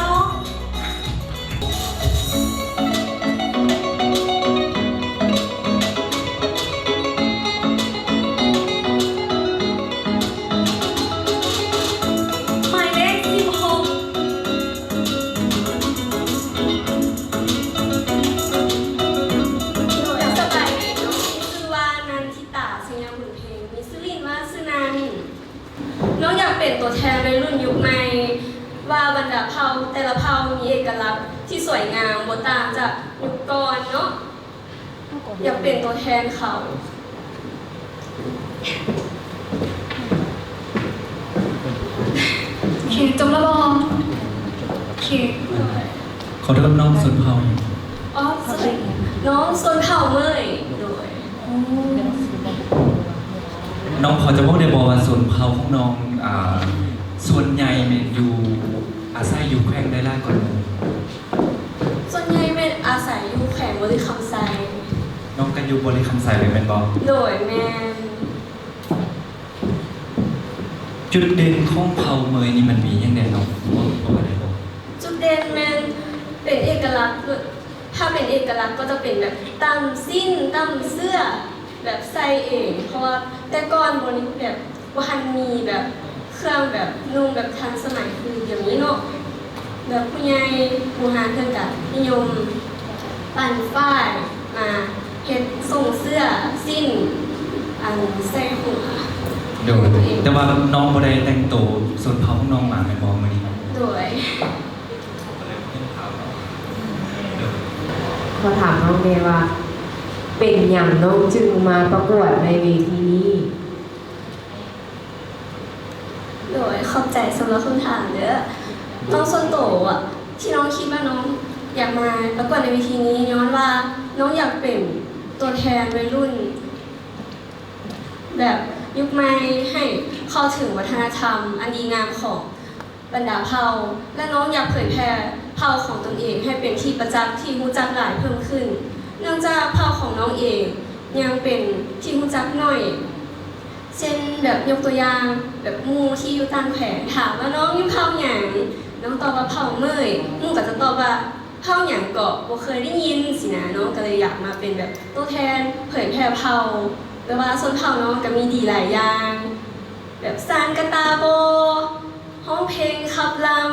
ໝາຍເລກສິບຫົກ. ສະບາຍດີ ນ້ອງມີຊື່ວ່າ ນັນທິຕາ ໄຊຍະບຸນເພັງ ມີຊື່ຫຼິ້ນວ່າຊື່ນັນ. ນ້ອງຢາກເປັນຕົວແທນວັຍລຸ້ນຍຸກໃໝ່ ວ່າບັນດາເຜົ່າແຕ່ລະເຜົ່າມີເອກະລັກທີ່ສວຍງາມ ບໍ່ຕ່າງຈາກຍຸກກ່ອນເນາະ. ຢາກເປັນຕົວແທນເຂົາ. ໂອເຄ ເຄ ຈົບແລ້ວບໍ່? ເຄ ຂໍໂທດ ນ້ອງຊົນເຜົ່າຫຍັງ? ອໍ ສອຣີ ນ້ອງຊົນເຜົ່າເໝີຍ. ໂດຍ ນ້ອງພໍຈະເວົ້າໄດ້ບໍ່ວ່າຊົນເຜົ່າຂອງນ້ອງ ອ່າ ສ່ວນໃຫຍ່ແມ່ນຢູ່ ອາໄສຢູ່ແຂວງໃດຫຼາຍກວ່າ? ສ່ວນໃຫຍ່ແມ່ນອາໄສຢູ່ແຂວງບໍລິຄຳໄຊ. ນ້ອງກໍຢູ່ບໍລິຄຳໄຊເລີຍແມ່ນບໍ່? ໂດຍ ແມ່ນ. ຈຸດເດັ່ນຂອງເຜົ່າເໝີຍນີ້ມັນມີຫຍັງແດ່ນ້ອງ? ເວົ້າ ເວົ້າໄດ້ບໍ່? ຈຸດເດັ່ນແມ່ນເປັນເອກະລັກ ຖ້າເປັນເອກະລັກກໍຈະເປັນແບບຕ່ຳສິ້ນ ຕ່ຳເສື້ອ ແບບໃສ່ເອງ ເພາະວ່າແຕ່ກ່ອນບໍ່ ແບບ ບໍ່ທັນມີແບບເຄື່ອງແບບນຸ່ງແບບທັນສະໄໝຄືດຽວນີ້ເນາະ. ແບບຜູ້ໃຫຍ່ບູຮານເພິ່ນກະນິຍົມປັ່ນຝ້າຍມາເຮັດສົ່ງເສື້ອສິ້ນ ອັນ ໃສ່ຫົວ. ໂດຍ ແຕ່ວ່ານ້ອງບໍ່ໄດ້ແຕ່ງໂຕຊົນເຜົ່າຂອງນ້ອງມາແມ່ນບໍ່ມື້ນີ້? ໂດຍ. ຂໍຖາມນ້ອງແດ່ວ່າ ເປັນຫຍັງນ້ອງຈຶ່ງມາປະກວດໃນເວທີນີ້? ໂດຍ ຂອບໃຈສຳລັບຄຳຖາມເດີ້. ນ້ອງສ່ວນໂຕອະ ທີ່ນ້ອງຄິດວ່ານ້ອງຢາກມາປະກວດໃນເວທີນີ້ ຍ້ອນວ່ານ້ອງຢາກເປັນຕົວແທນໄວລຸ້ນ ແບບຍຸກໃໝ່ ໃຫ້ເຂົ້າເຖິງວັດທະນະທຳອັນດີງາມຂອງ ບັນດາເຜົ່າ ແລະ ນ້ອງຢາກເຜີຍແຜ່ເຜົ່າຂອງຕົນເອງໃຫ້ເປັນທີ່ປະຈັກ ທີ່ຮູ້ຈັກຫຼາຍເພີ່ມຂຶ້ນ ເນື່ອງຈາກເຜົ່າຂອງນ້ອງເອງຍັງເປັນທີ່ຮູ້ຈັກໜ້ອຍ. ເຊັ່ນ ແບບຍົກຕົວຢ່າງ ແບບໝູ່ທີ່ຢູ່ຕ່າງແຂວງ ຖາມວ່ານ້ອງຢູ່ເຜົ່າຫຍັງ ນ້ອງຕອບວ່າເຜົ່າເໝີຍ ໝູ່ກໍຈະຕອບວ່າເຜົ່າຫຍັງເກາະ ບໍ່ເຄີຍໄດ້ຍິນຊີ້ນະ. ນ້ອງກໍເລີຍຢາກມາເປັນແບບຕົວແທນເຜີຍແຜ່ເຜົ່າ ແບບວ່າຊົນເຜົ່ານ້ອງກໍມີດີຫຼາຍຢ່າງ ແບບສານກະຕ່າບໍ ຮ້ອງເພງຂັບລຳ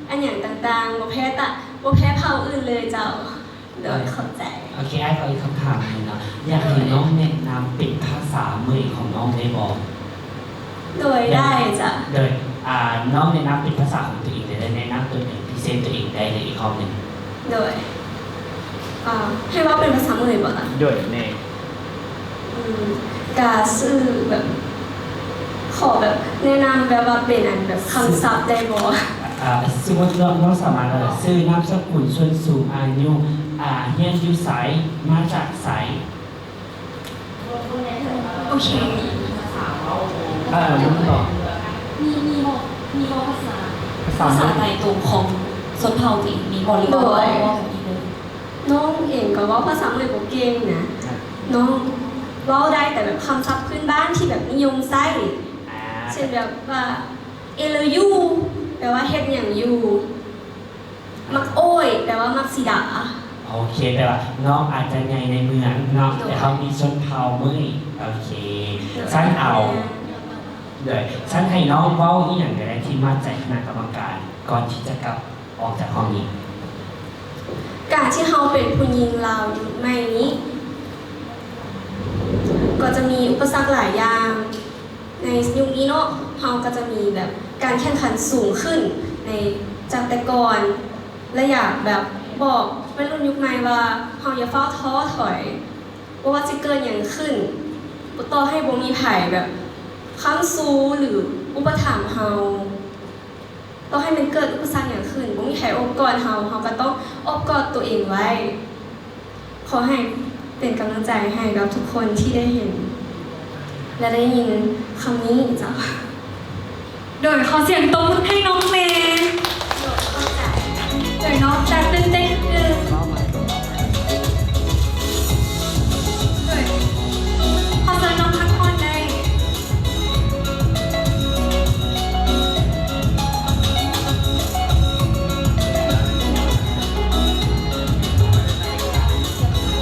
ອັນຫຍັງຕ່າງໆ ບໍ່ແພ້ຕະ ບໍ່ແພ້ເຜົ່າອື່ນເລີຍເຈົ້າ. ໂດຍ ໂດຍ ຂອບໃຈ. ໂອເຄ ອ້າຍຂໍອີກຄຳຖາມໜຶ່ງເນາະ ຢາກໃຫ້ນ້ອງແນະນຳເປັນພາສາເໝີຍຂອງນ້ອງໄດ້ບໍ່? ໂດຍ ໄດ້ ໄດ້ເຈົ້າ. ໂດຍ ອ່າ ນ້ອງແນະນຳເປັນພາສາຂອງຕົວເອງໄດ້ ແນະນຳຕົວເອງ ພຣີເຊັນຕົວເອງໄດ້ເລີຍອີກຮອບໜຶ່ງ. ໂດຍ ອ່າ ໃຫ້ເວົ້າເປັນພາສາເໝີຍບໍ່ລະ? ໂດຍ ແມ່ນ. ອືມ ກະຊື່ແບບ ຂໍແບບແນະນຳແບບວ່າເປັນອັນແບບຄຳສັບໄດ້ບໍ່? ອ່າ ສົມມຸດນ້ອງ ນ້ອງສາມາດວ່າ ຊື່ ນາມສະກຸນ ສ່ວນສູງ ອາຍຸ ອ່າ ຮຽນຢູ່ໃສ ມາຈາກໃສ? ໂອເຄ ເອີ ມັນບອກ ມີ ມີບໍ່ ມີບໍ່ພາສາ ພາສາ ພາສາຕາຍຕົງຂອງຊົນເຜົ່າຕົວເອງ ມີບໍ່ ຫຼືວ່າ ໂດຍ ເວົ້າແບບນີ້ເລີຍ? ນ້ອງເອງກໍເວົ້າພາສາເໝີຍບໍ່ເກັ່ງນະ ນ້ອງເວົ້າໄດ້ແຕ່ແບບຄຳສັບພື້ນບ້ານທີ່ແບບນິຍົມໃຊ້ ອ່າ ເຊັ່ນແບບວ່າ ເອເລີຢູ ແປວ່າເຮັດຫຍັງຢູ່ ມັກໂອ້ຍ ແປວ່າມັກສີດາ. ໂອເຄ ແປວ່ານ້ອງອາດຈະໃຫຍ່ໃນເມືອງເນາະ ໂດຍ ແຕ່ເຮົາມີຊົນເຜົ່າເໝີຍ. ໂອເຄ ໂດຍ ຊັ້ນເອົາ ໂດຍ ຊັ້ນໃຫ້ນ້ອງເວົ້າອີ່ຫຍັງກໍໄດ້ທີ່ມັດໃຈຄະນະກຳມະການ ກ່ອນທີ່ຈະກັບອອກຈາກຫ້ອງນີ້. ການທີ່ເຮົາເປັນຜູ້ຍິງລາວຍຸກໃໝ່ນີ້ ກໍຈະມີອຸປະສັກຫຼາຍຢ່າງ. ໃນຍຸກນີ້ເນາະ ເຮົາກໍຈະມີແບບການແຂ່ງຂັນສູງຂຶ້ນໃນ ຈາກແຕ່ກ່ອນ ແລະ ຢາກແບບບອກໄວລຸ້ນຍຸກໃໝ່ວ່າ ເຮົາຢ່າຟ້າວທໍ້ຖອຍ ບໍ່ວ່າຊິເກີດຫຍັງຂຶ້ນ ບໍ່ ຕໍ່ໃຫ້ບໍ່ມີໃຜແບບຄ້ຳຊູ ຫຼື ອຸປະຖຳເຮົາ ຕໍ່ໃຫ້ມັນເກີດອຸປະສັກຫຍັງຂຶ້ນ ບໍ່ມີໃຜໂອບກອດເຮົາ ເຮົາກໍຕ້ອງໂອບກອດຕົວເອງໄວ້. ຂໍໃຫ້ເປັນກຳລັງໃຈໃຫ້ກັບທຸກຄົນທີ່ໄດ້ເຫັນ ແລະ ໄດ້ຍິນຄຳນີ້ເຈົ້າ. ໂດຍ ຂໍສຽງຕົບມືໃຫ້ນ້ອງແດ່. ໂດຍ ຂອບໃຈ. ໂດຍ ນ້ອງຈະຕື່ນເຕັ້ນໜຶ່ງ. ໂດຍ ຂໍເຊີນນ້ອງພັກຜ່ອນໄດ້.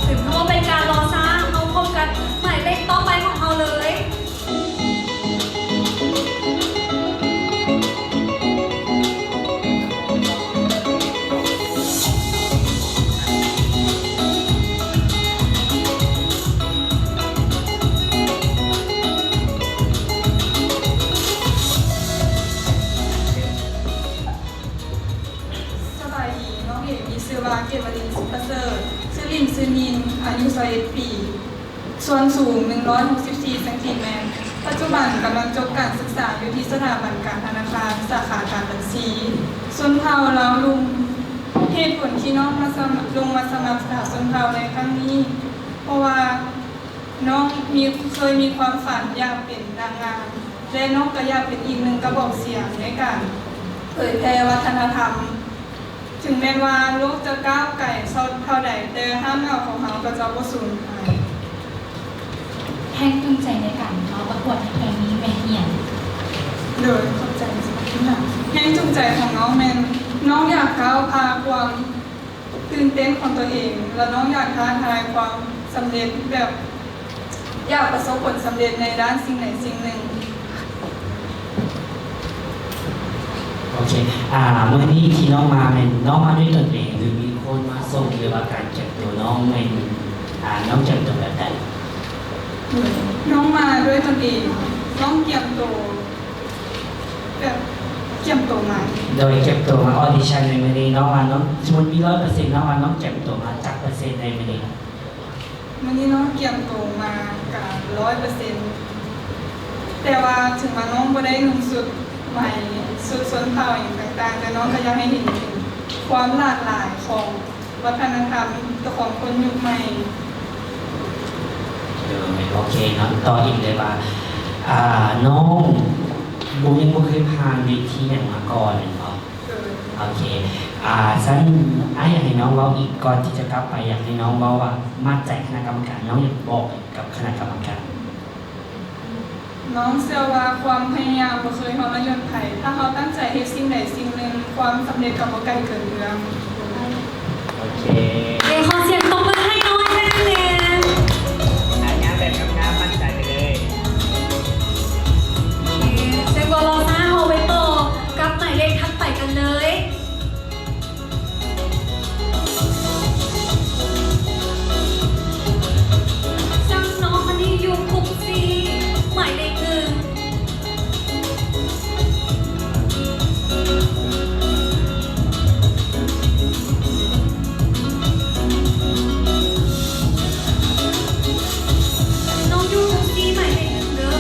ເພື່ອບໍ່ເປັນການລໍຊ້າ ເຮົາພົບກັນໝາຍເລກຕໍ່ໄປຂອງເຮົາເລີຍ. ສະບາຍດີ, ນ້ອງເອງມີຊື່ວ່າ ເກດວະລິນ ສຸກປະເສີດ, ຊື່ຫຼິ້ນຊື່ນິນ, ອາຍຸຊາວເອັດປີ, ສ່ວນສູງ ໜຶ່ງຮ້ອຍຫົກສິບສີ່ ເຊັນຕີແມັດ. ປັດຈຸບັນກຳລັງຈົບການສຶກສາຢູ່ທີ່ສະຖາບັນການທະນາຄານ ສາຂາການບັນຊີ ຊົນເຜົ່າລາວລຸ່ມ. ເຫດຜົນທີ່ນ້ອງມາສະໝັກ ລົງມາສະໝັກສາວຊົນເຜົ່າໃນຄັ້ງນີ້ ເພາະວ່ານ້ອງມີ ເຄີຍມີຄວາມຝັນຢາກເປັນນາງງາມ ແລະ ນ້ອງກໍຢາກເປັນອີກໜຶ່ງກະບອກສຽງໃນການເຜີຍແຜ່ວັດທະນະທຳ. ເຖິງແມ່ນວ່າໂລກຈະກ້າວໄກເທົ່າໃດ, ແຕ່ຮາກເຫງົ້າຂອງເຮົາກໍຈະບໍ່ສູນຫາຍ. ແຮງຈູງໃຈໃນການມາປະກວດໃນຄັ້ງນີ້ແມ່ນອີ່ຫຍັງ? ໂດຍ ຂອບໃຈສຳລັບຄຳຖາມ. ແຮງຈູງໃຈຂອງນ້ອງແມ່ນ ນ້ອງຢາກກ້າວຜ່າຄວາມຕື່ນເຕັ້ນຂອງຕົວເອງ ແລະ ນ້ອງຢາກທ້າທາຍຄວາມສຳເລັດ ແບບ ຢາກປະສົບຜົນສຳເລັດໃນດ້ານສິ່ງໃດສິ່ງໜຶ່ງ. ໂອເຄ ອາ ມື້ນີ້ທີ່ນ້ອງມາແມ່ນນ້ອງມາດ້ວຍຕົນເອງ ຫຼື ມີຄົນມາສົ່ງ ຫຼືວ່າການກຽມຕົວນ້ອງແມ່ນ ອາ ນ້ອງກຽມຕົວແບບໃດ? ນ້ອງມາດ້ວຍຕົນເອງ. ນ້ອງກຽມໂຕ ແບບກຽມໂຕມາ. ໂດຍກຽມໂຕມາອອດິຊັນໃນມື້ນີ້. ນ້ອງວ່ານ້ອງ ສົມມຸດມີຮ້ອຍເປີເຊັນ ນ້ອງວ່ານ້ອງກຽມໂຕມາຈັກເປີເຊັນໃນມື້ນີ້? ມື້ນີ້ນ້ອງກຽມໂຕມາກະຮ້ອຍເປີເຊັນ ແຕ່ວ່າເຖິງວ່ານ້ອງບໍ່ໄດ້ນຸ່ງຊຸດໄໝ ຊຸດຊົນເຜົ່າຫຍັງຕ່າງໆ ແຕ່ນ້ອງກະຢາກໃຫ້ເຫັນເຖິງຄວາມຫຼາກຫຼາຍຂອງວັດທະນະທຳ ຂອງຄົນຍຸກໃໝ່. ໂອເຄເນາະ ຕໍ່ອີກເລີຍວ່າ ອາ ນ້ອງບໍ່ ຍັງບໍ່ເຄີຍຜ່ານເວທີຫຍັງມາກ່ອນແມ່ນບໍ່? ໂອເຄ ອາ ຊັ້ນອ້າຍຢາກໃຫ້ນ້ອງເວົ້າອີກ ກ່ອນທີ່ຈະກັບໄປ ຢາກໃຫ້ນ້ອງເວົ້າວ່າໝັ້ນໃຈຄະນະກຳມະການ ນ້ອງຢາກບອກຫຍັງກັບຄະນະກຳມະການ? ນ້ອງເຊື່ອວ່າຄວາມພະຍາຍາມບໍ່ເຄີຍທໍລະຍົດໃຜ. ຖ້າເຮົາຕັ້ງໃຈເຮັດສິ່ງໃດສິ່ງໜຶ່ງ ຄວາມສຳເລັດກໍບໍ່ໄກເກີນເອື້ອມ. ໂອເຄ ເດ ຂໍສຽງຕົບມືໃຫ້ນ້ອງແດ່. ອາ ຍ່າງແບບງາມໆ ໝັ້ນໃຈໄປເລີຍ. ໂອເຄ ເຊິ່ງບໍ່ລໍຊ້າ ເຮົາໄປຕໍ່ກັບໝາຍເລກຖັດໄປກັນເລີຍ. ເຊິ່ງນ້ອງຄົນນີ້ຢູ່ກຸ່ມ C ໝາຍເລກໜຶ່ງ. ນ້ອງຢູ່ກຸ່ມ C ໝາຍເລກໜຶ່ງເດີ.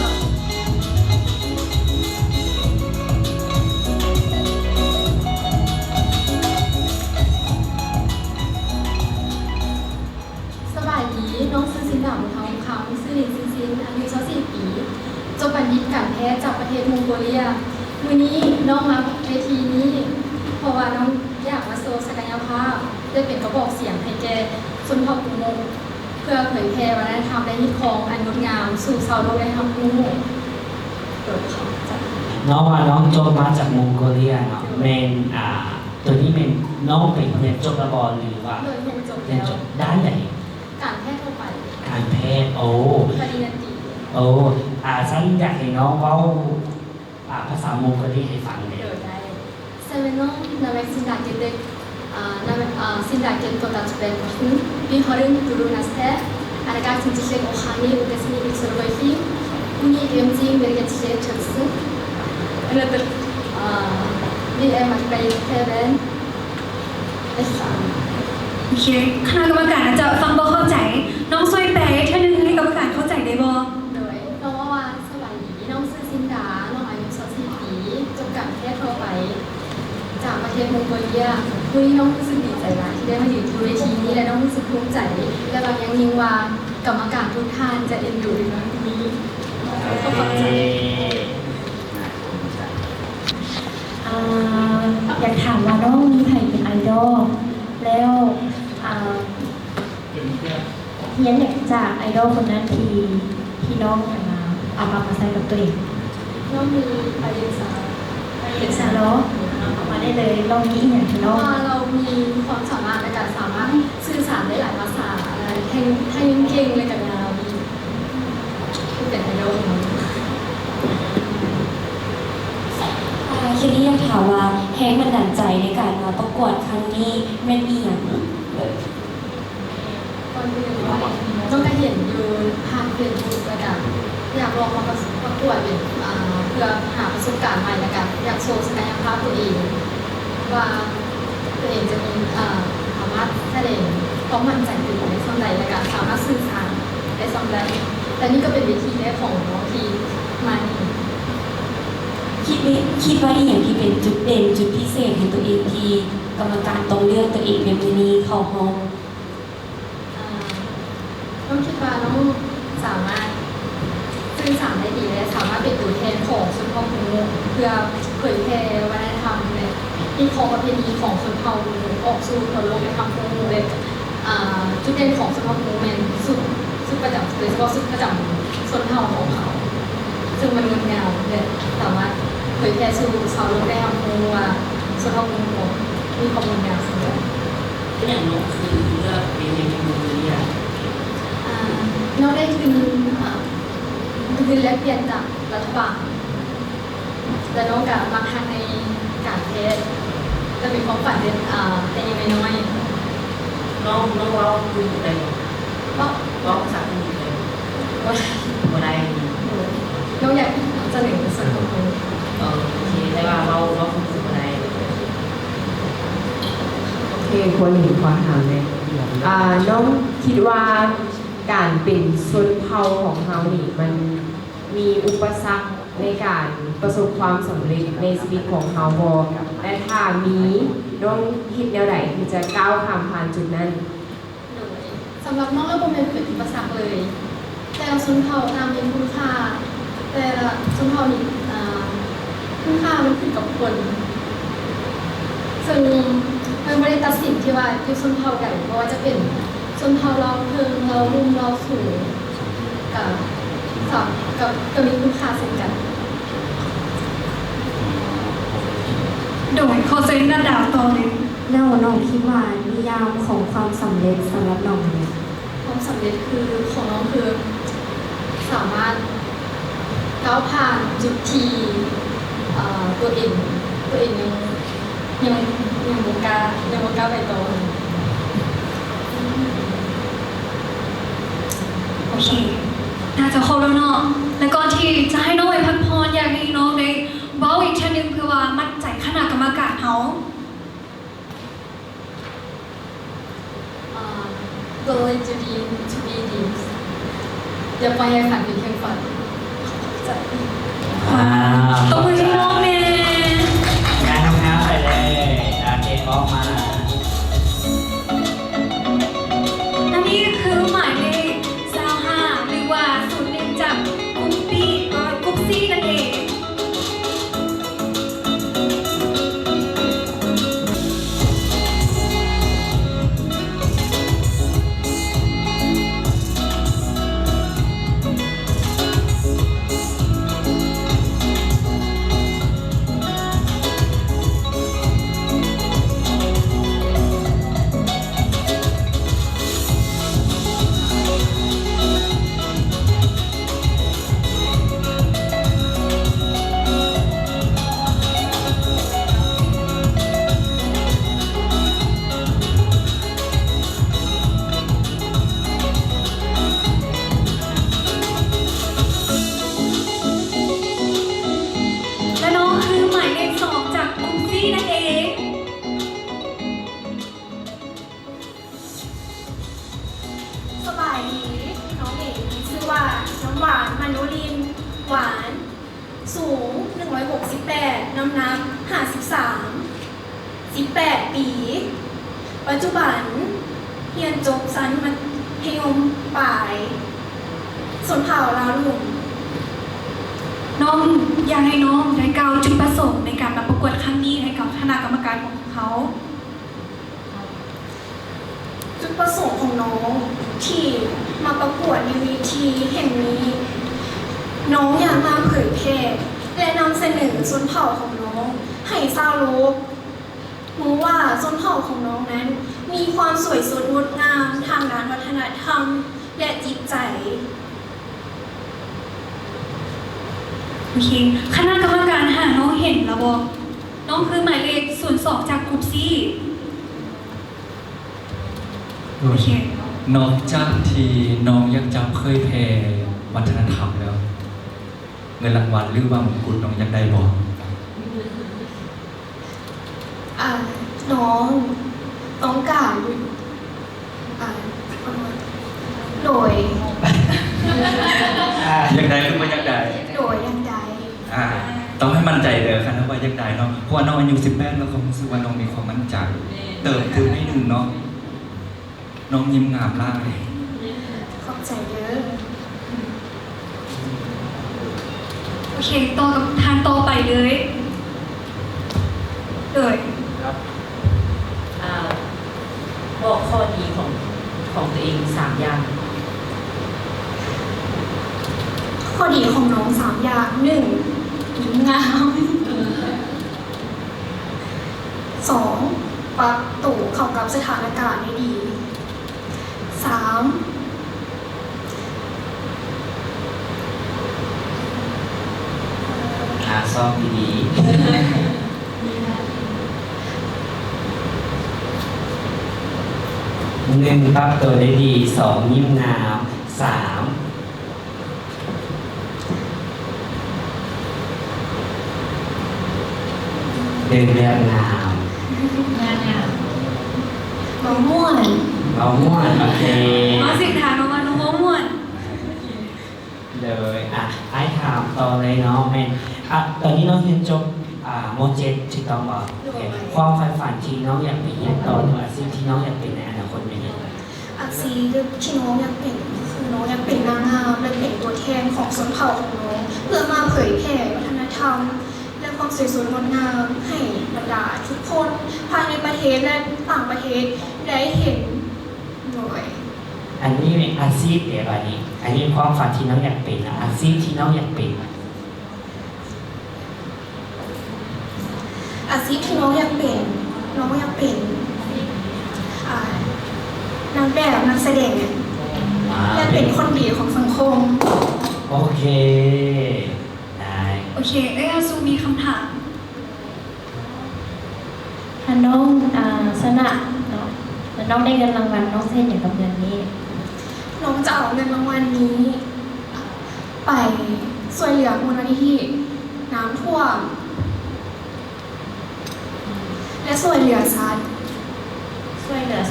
ສະບາຍດີ, ນ້ອງຊື່ ຊິນດາ ບຸນທອງຄຳ, ຊື່ຫຼິ້ນຊື່ຊິນ, ອາຍຸຊາວສີ່ປີ, ຈົບບັນດິດການແພດຈາກປະເທດມົງໂກເລຍ. ມື້ນີ້ນ້ອງມາເວທີນີ້ ເພາະວ່ານ້ອງຢາກມາໂຊສັກກະຍະພາບ ໄດ້ເປັນກະບອກສຽງໃຫ້ແກ່ຊົນເຜົ່າກູໂມະ ເພື່ອເຜີຍແຜ່ວັດທະນະທຳ ແລະ ຮີດຄອງອັນງົດງາມສູ່ຊາວໂລກໄດ້ຮັບຮູ້. ໂດຍ ເຂົ້າໃຈ. ນ້ອງວ່ານ້ອງຈົບມາຈາກມົງໂກເລຍເນາະ, ແມ່ນ ອ່າ ໂຕນີ້ແມ່ນນ້ອງໄປຮຽນຈົບແລ້ວບໍ່ ຫຼືວ່າ? ໂດຍ ຮຽນຈົບແລ້ວ. ຮຽນຈົບດ້ານໃດ? ການແພດທົ່ວໄປ. ການແພດ ໂອ້ ປະລິນຍາຕີ. ໂອ້ ອາ ຊັ້ນຢາກໃຫ້ນ້ອງເວົ້າ ອາ ພາສາມົງໂກເລຍໃຫ້ຟັງແດ່. ໂດຍ ໄດ້. Semenong namek Sindaketek, 아, namek, 아, Sindaketo tatbek, hm, bihorin turunaste, anakak sinjisek okhangi utesni iksorgoihi, uni emjing bergetsje chotsu, another, 아, bi emak bai teben, esa. ໂອເຄ ຄະນະກຳມະການອາດຈະຟັງບໍ່ເຂົ້າໃຈ, ນ້ອງຊ່ວຍແປອີກເທື່ອໜຶ່ງໃຫ້ກຳມະການເຂົ້າໃຈໄດ້ບໍ່? ໂດຍ ນ້ອງເວົ້າວ່າ ສະບາຍດີ, ນ້ອງຊື່ ຊິນດາ, ນ້ອງອາຍຸຊາວສີ່ປີ, ຈົບການແພດທົ່ວໄປຈາກປະເທດມົງໂກເລຍ. ມື້ນີ້ນ້ອງຮູ້ສຶກດີໃຈຫຼາຍທີ່ໄດ້ມາຢືນຢູ່ເວທີນີ້ ແລະ ນ້ອງຮູ້ສຶກພູມໃຈ ແລະ ຫວັງຢ່າງຍິ່ງວ່າກຳມະການທຸກທ່ານຈະເອັນດູນ້ອງຄົນນີ້. ຂອບໃຈ. ອາ ຢາກຖາມວ່ານ້ອງມີໃຜເປັນໄອດອລ ແລ້ວ ອາ ຮຽນຫຍັງຈາກໄອດອລຄົນນັ້ນທີ່ ທີ່ນ້ອງ ອັນນ່າ ເອົາມາ ມາໃຊ້ກັບຕົວເອງ? ນ້ອງມີປະລິນຍາ ປະລິນຍາເນາະ ເອົາມາໄດ້ເລີຍ. ນ້ອງມີອີ່ຫຍັງທີ່ນ້ອງ ວ່າເຮົາມີຄວາມສາມາດໃນການສາມາດສື່ສານໄດ້ຫຼາຍພາສາ ແລະ ແຮງ ແຮງເກັ່ງ ແລະ ກະງາມ ຄືເປັນໄອດອລຂອງເຮົາ. ອາ ຄິດນີ້ຢາກຖາມວ່າ ແຮງບັນດານໃຈໃນການມາປະກວດຄັ້ງນີ້ແມ່ນອີ່ຫຍັງ? ກ່ອນອື່ນ ນ້ອງກະເຫັນຢູ່ຜ່ານເຟສບຸກ ແລ້ວກະຢາກລອງມາປະ ປະກວດເປັນ ອາ ເພື່ອຫາປະສົບການໃໝ່ ແລ້ວກະຢາກໂຊສັກກະຍະພາບຕົວເອງ ວ່າຕົວເອງຈະມີ ອາ ສາມາດສະແດງຄວາມໝັ້ນໃຈຕົວເອງໄດ້ສ່ຳໃດ ແລ້ວກະສາມາດສື່ສານໄດ້ສ່ຳໃດ. ແລະ ນີ້ກະເປັນເວທີແລກຂອງນ້ອງທີ່ ມານີ້ ຄິດມີ ຄິດວ່າອີ່ຫຍັງທີ່ເປັນຈຸດເດັ່ນ, ຈຸດພິເສດໃຫ້ຕົວເອງທີ່ກຳມະການຕ້ອງເລືອກຕົວເອງໃນມື້ນີ້ເຂົ້າຮອບ? ອ່າ ນ້ອງຄິດວ່ານ້ອງສາມາດສື່ສານໄດ້ດີ ແລະ ສາມາດເປັນຕົວແທນຂອງຊົນເຜົ່າຮູ້ ເພື່ອເຜີຍແຜ່ວັດທະນະທຳ ແລະ ຮີດຄອງປະເພນີຂອງຊົນເຜົ່າຮູ້ອອກສູ່ທົ່ວໂລກໄດ້ຮັບຮູ້ ແລະ ອ່າ ຈຸດເດັ່ນຂອງຊົນເຜົ່າຮູ້ແມ່ນຊຸດ ຊຸດປະຈຳ ໂດຍສະເພາະຊຸດປະຈຳຊົນເຜົ່າຂອງເຂົາ ເຊິ່ງມັນງົດງາມ ແລະ ສາມາດເຜີຍແຜ່ສູ່ຊາວໂລກໄດ້ຮັບຮູ້ວ່າຊົນເຜົ່າຮູ້ມີຄວາມງົດງາມສ່ຳໃດ. ເປັນຫຍັງນ້ອງຄືເລືອກເປັນເຮັດເປັນມືເລຍ? ອ່າ ນ້ອງໄດ້ທຶນ ອ່າ ທຶນແລກປ່ຽນຈາກລັດຖະບານ ແລະ ນ້ອງກະມັກຮັກໃນການແພດ ແລະ ມີຄວາມຝັນເປັນ ອ່າ ແຕ່ຍັງນ້ອຍໆ. ນ້ອງ ນ້ອງເວົ້າຄືໄດ້ບໍ່? ເວົ້າ ເວົ້າພາສາອື່ນໄດ້ບໍ່? ບໍ່ໄດ້ ບໍ່ໄດ້. ນ້ອງຢາກສະເໜີສ່ວນຕົວຕົນ. ເອີ ໂອເຄ ແຕ່ວ່າເວົ້າ ເວົ້າຄືບໍ່ໄດ້. ໂອເຄ ຄົນໜຶ່ງຂໍຖາມແດ່ ອ່າ ນ້ອງຄິດວ່າການເປັນຊົນເຜົ່າຂອງເຮົານີ້ ມັນມີອຸປະສັກໃນການປະສົບຄວາມສຳເລັດໃນຊີວິດຂອງເຮົາບໍ່? ແລະ ຖ້າມີ ນ້ອງເຮັດແນວໃດທີ່ຈະກ້າວຂ້າມຜ່ານຈຸດນັ້ນ? ໂດຍ ສຳລັບນ້ອງແລ້ວບໍ່ແມ່ນເປັນອຸປະສັກເລີຍ. ແຕ່ລະຊົນເຜົ່າຕ່າງມີຄຸນຄ່າ, ແຕ່ລະຊົນເຜົ່າມີ ອ່າ ຄຸນຄ່າມັນຂຶ້ນກັບຄົນ, ເຊິ່ງມັນບໍ່ໄດ້ຕັດສິນທີ່ວ່າຢູ່ຊົນເຜົ່າໃດ, ບໍ່ວ່າຈະເປັນຊົນເຜົ່າລາວເທິງ, ລາວລຸ່ມ, ລາວສູງ ກະ ກະ ກະມີຄຸນຄ່າເຊັ່ນກັນ. ໂດຍ ຂໍເຊີນນັດດາວຕໍ່ເລີຍ. ແລ້ວນ້ອງຄິດວ່ານິຍາມຂອງຄວາມສຳເລັດສຳລັບນ້ອງແມ່ນຫຍັງ? ຄວາມສຳເລັດຄື ຂອງນ້ອງຄື ສາມາດກ້າວຜ່ານຈຸດທີ່ ເອີ ຕົວເອງ ຕົວເອງຍັງ ຍັງ ຍັງບໍ່ກ້າ ຍັງບໍ່ກ້າໄປຕໍ່. ໂອເຄ ໜ້າຈະຄົບແລ້ວເນາະ. ແລະ ກ່ອນທີ່ຈະໃຫ້ນ້ອງໄປພັກຜ່ອນ ຢາກໃຫ້ນ້ອງໄດ້ເວົ້າອີກເທື່ອໜຶ່ງ ເພື່ອວ່າໝັ້ນໃຈຄະນະກຳມະການເຮົາ. ອ່າ Don't let your dream to be dreams. ຢ່າປ່ອຍໃຫ້ຝັນເປັນພຽງຝັນ. ຂອບໃຈ. ວ້າວ ຕົບມືໃຫ້ນ້ອງແດ່. ງາມໆ ໄປເລີຍ. ອ່າ ເກັ່ງອອກມາ. ອັນນີ້ຄືໝາຍເລກຊາວຫ້າ ຫຼືວ່າສູນໜຶ່ງ ຈາກກຸ່ມ B ເອີ ກຸ່ມ C ນັ້ນເອງ. ແລະ ນ້ອງຄືໝາຍເລກສອງ ຈາກກຸ່ມ C ນັ້ນເອງ. ສະບາຍດີ ນ້ອງເອງ ຊື່ວ່າ ນ້ຳຫວານ ມະໂນລິນ ຫວານ ສູງ ໜຶ່ງຮ້ອຍຫົກສິບແປດ ນ້ຳໜັກ ຫ້າສິບສາມ ສິບແປດປີ ປັດຈຸບັນຮຽນຈົບຊັ້ນມັດທະຍົມປາຍ ຊົນເຜົ່າລາວລຸ່ມ. ນ້ອງ ຢາກໃຫ້ນ້ອງໄດ້ກ່າວຈຸດປະສົງໃນການມາປະກວດຄັ້ງນີ້ໃຫ້ກັບຄະນະກຳມະການຂອງເຮົາ. ຈຸດປະສົງຂອງນ້ອງທີ່ມາປະກວດໃນເວທີແຫ່ງນີ້ ນ້ອງຢາກມາເຜີຍແຜ່ ແລະ ນຳສະເໜີຊົນເຜົ່າຂອງນ້ອງໃຫ້ຊາວໂລກຮູ້ວ່າຊົນເຜົ່າຂອງນ້ອງນັ້ນມີຄວາມສວຍສົດງົດງາມທາງດ້ານວັດທະນະທຳ ແລະ ຈິດໃຈ. ໂອເຄ ຄະນະກຳມະການຫານ້ອງເຫັນລະບໍ່? ນ້ອງຄືໝາຍເລກສູນສອງ ຈາກກຸ່ມ C. ໂອເຄ ນອກຈາກທີ່ນ້ອງຢາກຈະເຜີຍແຜ່ວັດທະນະທຳແລ້ວ ເງິນລາງວັນ ຫຼືວ່າມົງກຸດ ນ້ອງຢາກໄດ້ບໍ່? ອ່າ ນ້ອງຕ້ອງການຢູ່ ອ່າ ໂດຍ ຢາກໄດ້ ຫຼືບໍ່ຢາກໄດ້? ໂດຍ ຢາກ ອ່າ ຕ້ອງໃຫ້ໝັ້ນໃຈເດີ ຄັນວ່າຢາກໄດ້ເນາະ ເພາະວ່ານ້ອງອາຍຸສິບແປດ ແລ້ວກໍຮູ້ສຶກວ່ານ້ອງມີຄວາມໝັ້ນໃຈ ເຕີບຂຶ້ນໜ້ອຍໜຶ່ງເນາະ. ນ້ອງຍິ້ມງາມຫຼາຍ. ຂອບໃຈເດີ. ໂອເຄ ຕໍ່ກັບທ່ານຕໍ່ໄປເລີຍ. ໂດຍ ອ່າ ບອກຂໍ້ດີຂອງ ຂອງຕົວເອງສາມຢ່າງ. ຂໍ້ດີຂອງນ້ອງສາມຢ່າງ. ໜຶ່ງ ຍິ້ມງາມ. ສອງ ປັບໂຕເຂົ້າກັບສະຖານະການໄດ້ດີ. ສາມ ຫາຊອກດີໆ. ໜຶ່ງ ປັບໂຕໄດ້ດີ. ສອງ ຍິ້ມງາມ. ສາມ ເດີນແບບງາມ. ງາມ ງາມ. ເວົ້າມ່ວນ. ເວົ້າມ່ວນ. ໂອເຄ ມາສິງຖາມມາວ່ານ້ອງເວົ້າມ່ວນ. ໂດຍ ອ່ະ ອ້າຍຖາມຕໍ່ເລີຍເນາະ ແມ່ນ ອ່ະ ຕອນນີ້ນ້ອງຮຽນຈົບ ອ່າ ມໍເຈັດ ຖືກຕ້ອງບໍ່? ໂດຍ ຄວາມໃຝ່ຝັນທີ່ນ້ອງຢາກໄປຮຽນຕໍ່ ຫຼືອາຊີບທີ່ນ້ອງຢາກເປັນໃນອະນາຄົດແມ່ນຫຍັງ? ອາຊີບທີ່ນ້ອງຢາກເປັນ ກໍຄືນ້ອງຢາກເປັນນາງງາມ ແລະ ເປັນຕົວແທນຂອງຊົນເຜົ່າຂອງນ້ອງ ເພື່ອມາເຜີຍແຜ່ວັດທະນະທຳ ແລະ ຄວາມສວຍສົດງົດງາມໃຫ້ບັນດາທຸກຄົນ ພາຍໃນປະເທດ ແລະ ຕ່າງປະເທດໄດ້ເຫັນ. ໂດຍ ອັນນີ້ອາຊີບເດ ບາດນີ້ ອັນນີ້ຄວາມຝັນທີ່ນ້ອງຢາກເປັນ ອາຊີບທີ່ນ້ອງຢາກເປັນ. ອາຊີບທີ່ນ້ອງຢາກເປັນ ນ້ອງຢາກເປັນ ອ່າ ນາງແບບ ນັກສະແດງ ອ່າ ແລະ ເປັນຄົນດີຂອງສັງຄົມ. ໂອເຄ ໄດ້ ໂອເຄ ເອື້ອຍອາຊູມີຄຳຖາມ? ຖ້ານ້ອງ ອ່າ ຊະນະເນາະ ແລ້ວນ້ອງໄດ້ເງິນລາງວັນ ນ້ອງຊິເຮັດຫຍັງກັບເງິນນີ້? ນ້ອງຈະເອົາເງິນລາງວັນນີ້ໄປຊ່ວຍເຫຼືອມູນນິທິນ້ຳຖ້ວມ ແລະ ຊ່ວຍເຫຼືອສັດ. ຊ່ວຍເຫຼືອ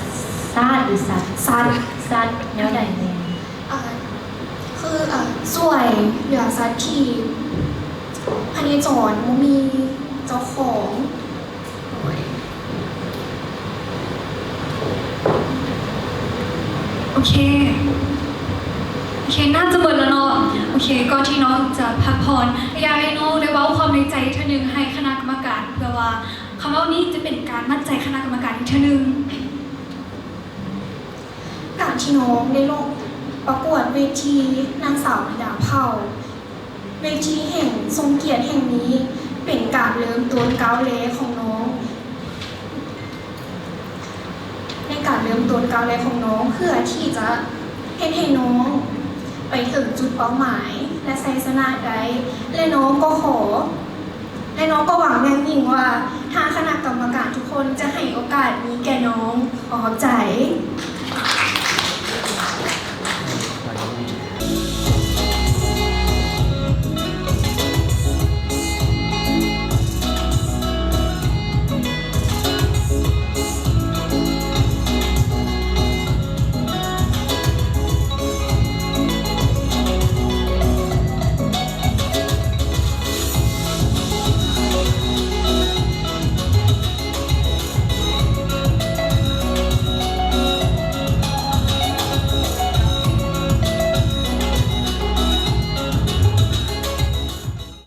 ຊາດ ຫຼື ສັດ? ສັດ. ສັດແນວໃດແດ່? ເອີ ຄື ເອີ ຊ່ວຍເຫຼືອສັດທີ່ພະເນຈອນບໍ່ມີເຈົ້າຂອງ. ໂອເຄ ໂອເຄ ໜ້າຈະເບິດແລ້ວເນາະ. ໂອເຄ ກ່ອນທີ່ນ້ອງຈະພັກຜ່ອນ ຢາກໃຫ້ນ້ອງໄດ້ເວົ້າຄວາມໃນໃຈເທື່ອໜຶ່ງໃຫ້ຄະນະກຳມະການ ເພື່ອວ່າຄຳເວົ້ານີ້ຈະເປັນການໝັ້ນໃຈຄະນະກຳມະການອີກເທື່ອໜຶ່ງ. ການທີ່ນ້ອງໄດ້ລົງປະກວດເວທີນາງສາວບັນດາເຜົ່າ ເວທີແຫ່ງຊົງກຽດແຫ່ງນີ້ ເປັນການເລີ່ມຕົ້ນກ້າວແລກຂອງນ້ອງ ໃນການເລີ່ມຕົ້ນກ້າວແລກຂອງນ້ອງ ເພື່ອທີ່ຈະເຮັດໃຫ້ນ້ອງໄປເຖິງຈຸດເປົ້າໝາຍ ແລະ ໄຊຊະນະໄດ້ ແລະ ນ້ອງກໍຂໍ ແລະ ນ້ອງກໍຫວັງຢ່າງຍິ່ງວ່າ ຖ້າຄະນະກ